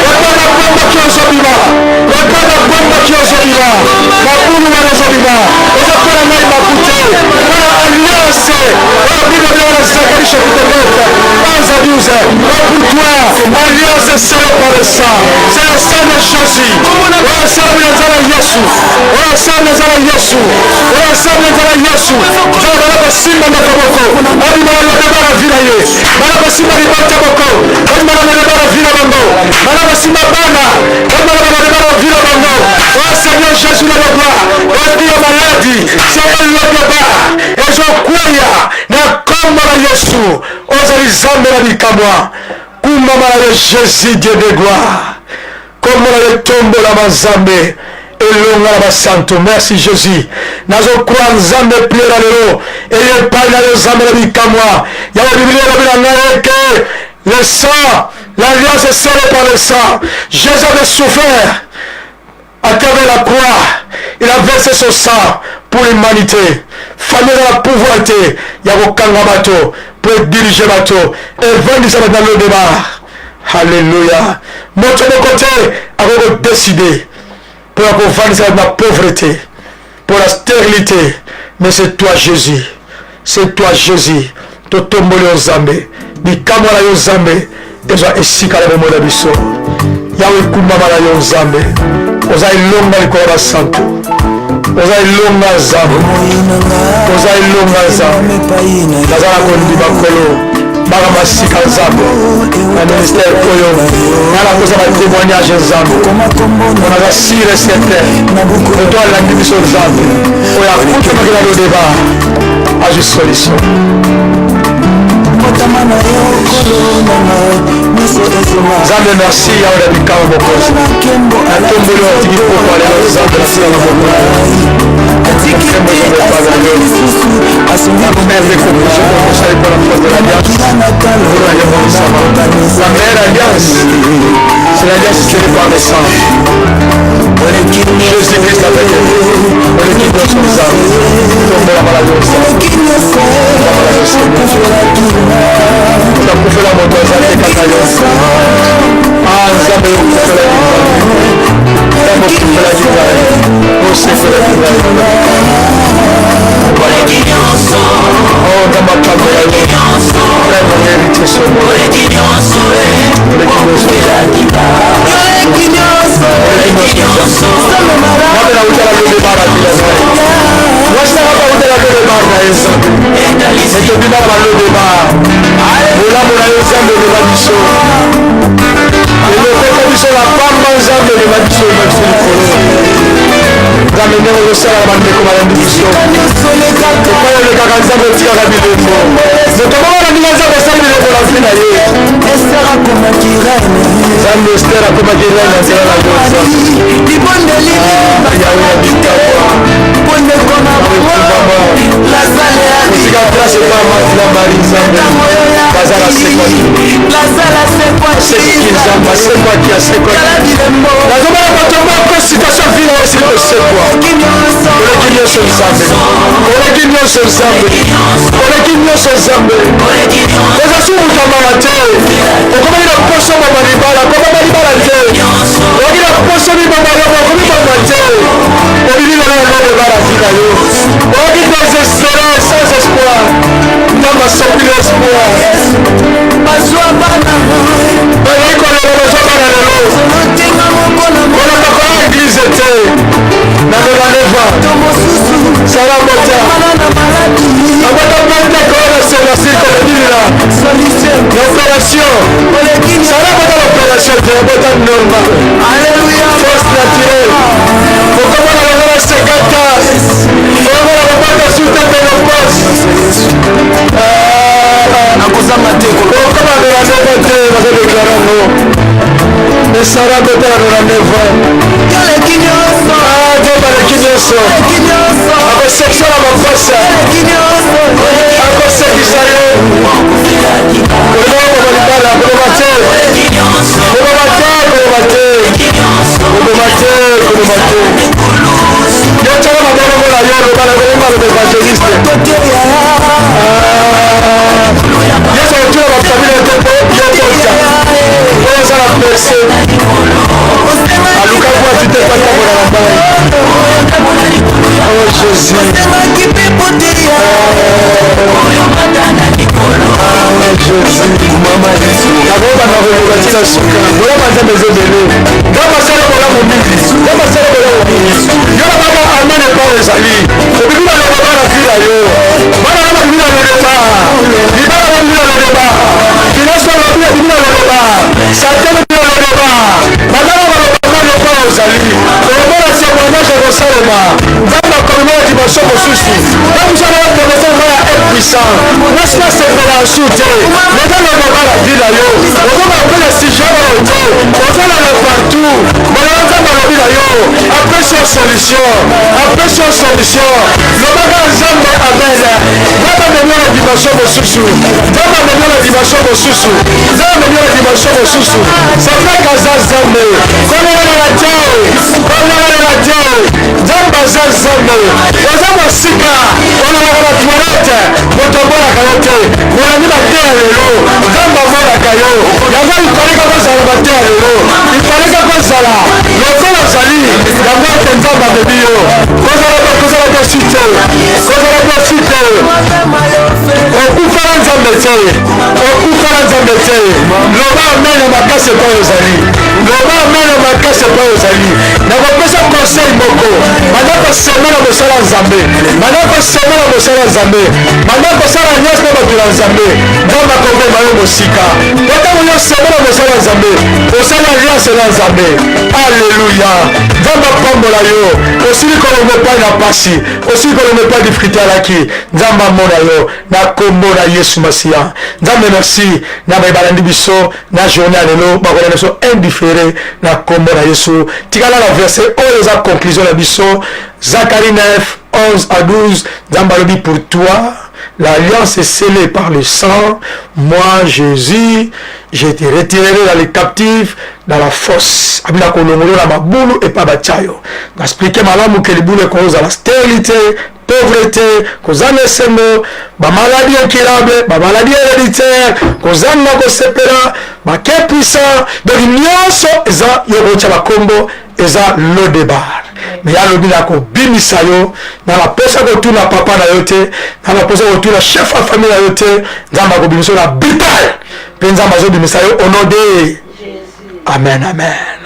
Ata babambaki yo ozobima. Ata babambaki yo ozobima. Mabulu wana ozobima. Ozopona ngai maku te. Mpona alliance oyo Bible elobi na Zacharie chapitre 9, 11 à 12. Pour toi, alliance scellée par le sang. C'est le sang de Jésus. Oyo asalami na nzela ya Yesu. Oyo asalami na nzela ya Yesu. Oyo asalami na nzela ya Yesu. Nzambe bana kosimba ndeko moko. Abima na lobeba na vi na ye. Bana kosimba libota moko. Babima na lobeba na vi na bango. Bana kosimba bana. Babima na lobeba na vi na bango. Oh Seigneur Jésus na gloire. Oyo maladi. C'est lobeba. Ezokweya na kombo na Yesu. Ozali Nzambe na bikamwa. Kumbama na yo Jésus Dieu de gloire. Kombo na yo tombolama Nzambe elonga na basantu. Merci Jésus. Nazokwa Nzambe priere ya lelo eye epai na yo Nzambe na bikamwa. Yango Biblia elobi na ngai eke le sang, l'alliance est scellée par le sang. Jésus avait souffert à travers la croix. Il a versé son sang pour l'humanité. Famille eza na pouvoir te ya kokanga bato mpo edirige bato evandisa bato na lodebar. Halleluya! Moto moko te akoki kodeside mpo ya kovandisa bato na pauvreté, mpo na stérilité, mais c'est toi Jésus, c'est toi Jésus. Totomboli yo Nzambe, bikamwa na yo Nzambe ezwa esika na bomoi na biso. Yawe ekumbama na yo Nzambe, oza elonga likolo ya basantu, oza elonga Nzambe, oza elonga Nzambe. Naza na kondima Nkolo baka masika Nzambe na ministère oyo nga nakoza ba témoignage Nzambe, mpo naza sur et certain moto alandi biso Nzambe oyo akutamaki na lodeba azwi solution. Mbotama na yo kolo nanga nyonso ezonga. Nzambe merci yawe na bikamwa mokonzi natomboli oyo atiki pokwa lelo Nzambe na sila maboko na yo. Atiki te asali lisusu asongi Merve conclusion oyo osali mpo na force de l'alliance Nkolo na yo monisama. La meilleure alliance, c'est l'alliance scellée par le sang. Jésus Christ avec elle. Oleki nyonso Nzambe. Tombolama na yo Nzambe. Tombolama na yo Seigneur. Nakufela moto aza te kaka yo. Ah Nzambe yo okufelaki ngai. Nzambe okufelaki ngai. Osekwelaki ngai. Oh Nzambe apambola yo. Frère mon héritier somo. Oleki nyonso Nzambe. Nzambe nautala lobi bara bila ngai. Mwasi nanga bautala lobi bara na ye Nzambe. Etobima na balobi bara. Bolamu na yo Nzambe emema biso. Elokota biso na pamba Nzambe emema biso emema biso likolo. Nzambe ndenge ozosala na bandeko balandi biso. Epai olekaka Nzambe otikaka bilembo. Moto moko na ndinga Nzambe asali bilembo na vie na ye. Esther akomaki reine. Nzambe Esther akomaki reine na nzela na yo Nzambe. Libondeli Yawe ya bikamwa. mpo ndeko na bango Lazare Esika place epa Marthe na Marie Nzambe. Lazare asekwaki. Lazare asekwaki. Asekwaki Nzambe asekwaki asekwaki. Tala bilembo. Nazomona bato moko situation vie na yo esili kosekwa. Oleki nyonso. Oleki nyonso Nzambe. Oleki nyonso Nzambe. Oleki nyonso Nzambe. Oza su moto ya mawa te. Okomaki na poso boma libala, koboma libala te. Okoki na poso miboma yo, okomiboma te. Obimi lelo na lelo ebala vie na yo. Okoki désespéré, sans espoir. Nzambe asopi yo espoir. Bazwa bana. Bazali kolela bazwa bana lelo. Solotenga moko na Kolanda koya eglise te. Na 99 ans. moto mosusu. Sala bota. Bana na maladi. Abota pente koyela selasi kolobila. Solution. Na opération. Oleki nyonso. Sala bota na opération te, bota normal. Alléluia. Force naturelle. Okomona bango na 50 ans. Okomona babota sous te ménopause. Nakozanga te. Okoma 99 te, bazo déclare yango. Mais Sarah bota na 99 ans. Oleki nyonso. Ah, Nzambe aleki nyonso. Oleki nyonso. Akosekisa na bapasi. Jésus. Nakobanda koloba ntina suka boyaba Nzambe eza ebele. Nzambe asala bolamu mingi, Nzambe asala bolamu mingi. Yo na baba amen epai ozali obimi na loba na vi na yo, bana na babimi na loloba, libala babimi na loloba, finance balobi babimi na loloba, sante babimi na loloba, bandana baloba mwana epai ozali omona témoignage ekosalema. Nzambe akomema na dimension mosusu. Ntango mosala ya dimension eza ya être puissant, mwasi nasepela asu te meza loba na vi na yo, ozonga mpe na sujet oyo te, ozolala partout. Moloba Nzambe alobi na yo, apesi yo solution, apesi yo solution. Lobaka Nzambe amen. Nzambe amemi yo na dimension mosusu, Nzambe amemi yo na dimension mosusu, Nzambe amemi yo na dimension mosusu. Safeka aza Nzambe, kolelalela te, kolelalela te. Nzambe aza Nzambe. Oza mosika, olobaka na toilette, moto amonaka yo te. Molandi mateya lelo, Nzambe amonaka yo. Yango ifaleka kozala mateya lelo, ifaleka kozala lokola ozali yango ete Nzambe amemi yo. Kozala kozala desu te, kozala desu te. Okufa na Nzambe te, okufa na Nzambe te. Loba amen ya makasi epai ozali, loba amen ya makasi epai ozali. Nakopesa conseil moko: banda koseme na mosala ya Nzambe, banda koseme na mosala ya Nzambe, banda kosala nyonso na bato ya Nzambe. Nzambe akomema yo mosika po ntango yo oseme na mosala ya Nzambe, osala alliance na Nzambe. Alleluya! Nzambe apambola yo. Osili kolonga epai na pasi, osili kolonga epai difficulté alaki. Nzambe amona yo na kombo na Yesu Masiya. Nzambe merci na baye balandi biso na journée ya lelo, bakolanda biso indifféré na kombo na Yesu. Tikala na verset oyo eza conclusion na biso, Zacharie 9 11 à 12. Nzambe alobi: pour toi l'alliance est scellée par le sang, moi Jésus, je te retirerai dans les captifs, dans la fosse. Abina kolongolo na mabulu epa batia yo. Na expliquer malamu ke libulu ekozala stérilité, pauvreté, kozanga esengo, bamaladi incurable, bamaladi héréditaire, kozanga kosepela, bake puissant. Donc nyonso eza yo kotya bakombo eza Lodebar. Me ya alobi na kobimisa yo na baposa kotuna papa na yo te, na baposa kotuna chef ya famille na yo te. Nzambe akobimisa yo na brutal, mpe Nzambe azobimisa yo au nom de. Amen, amen.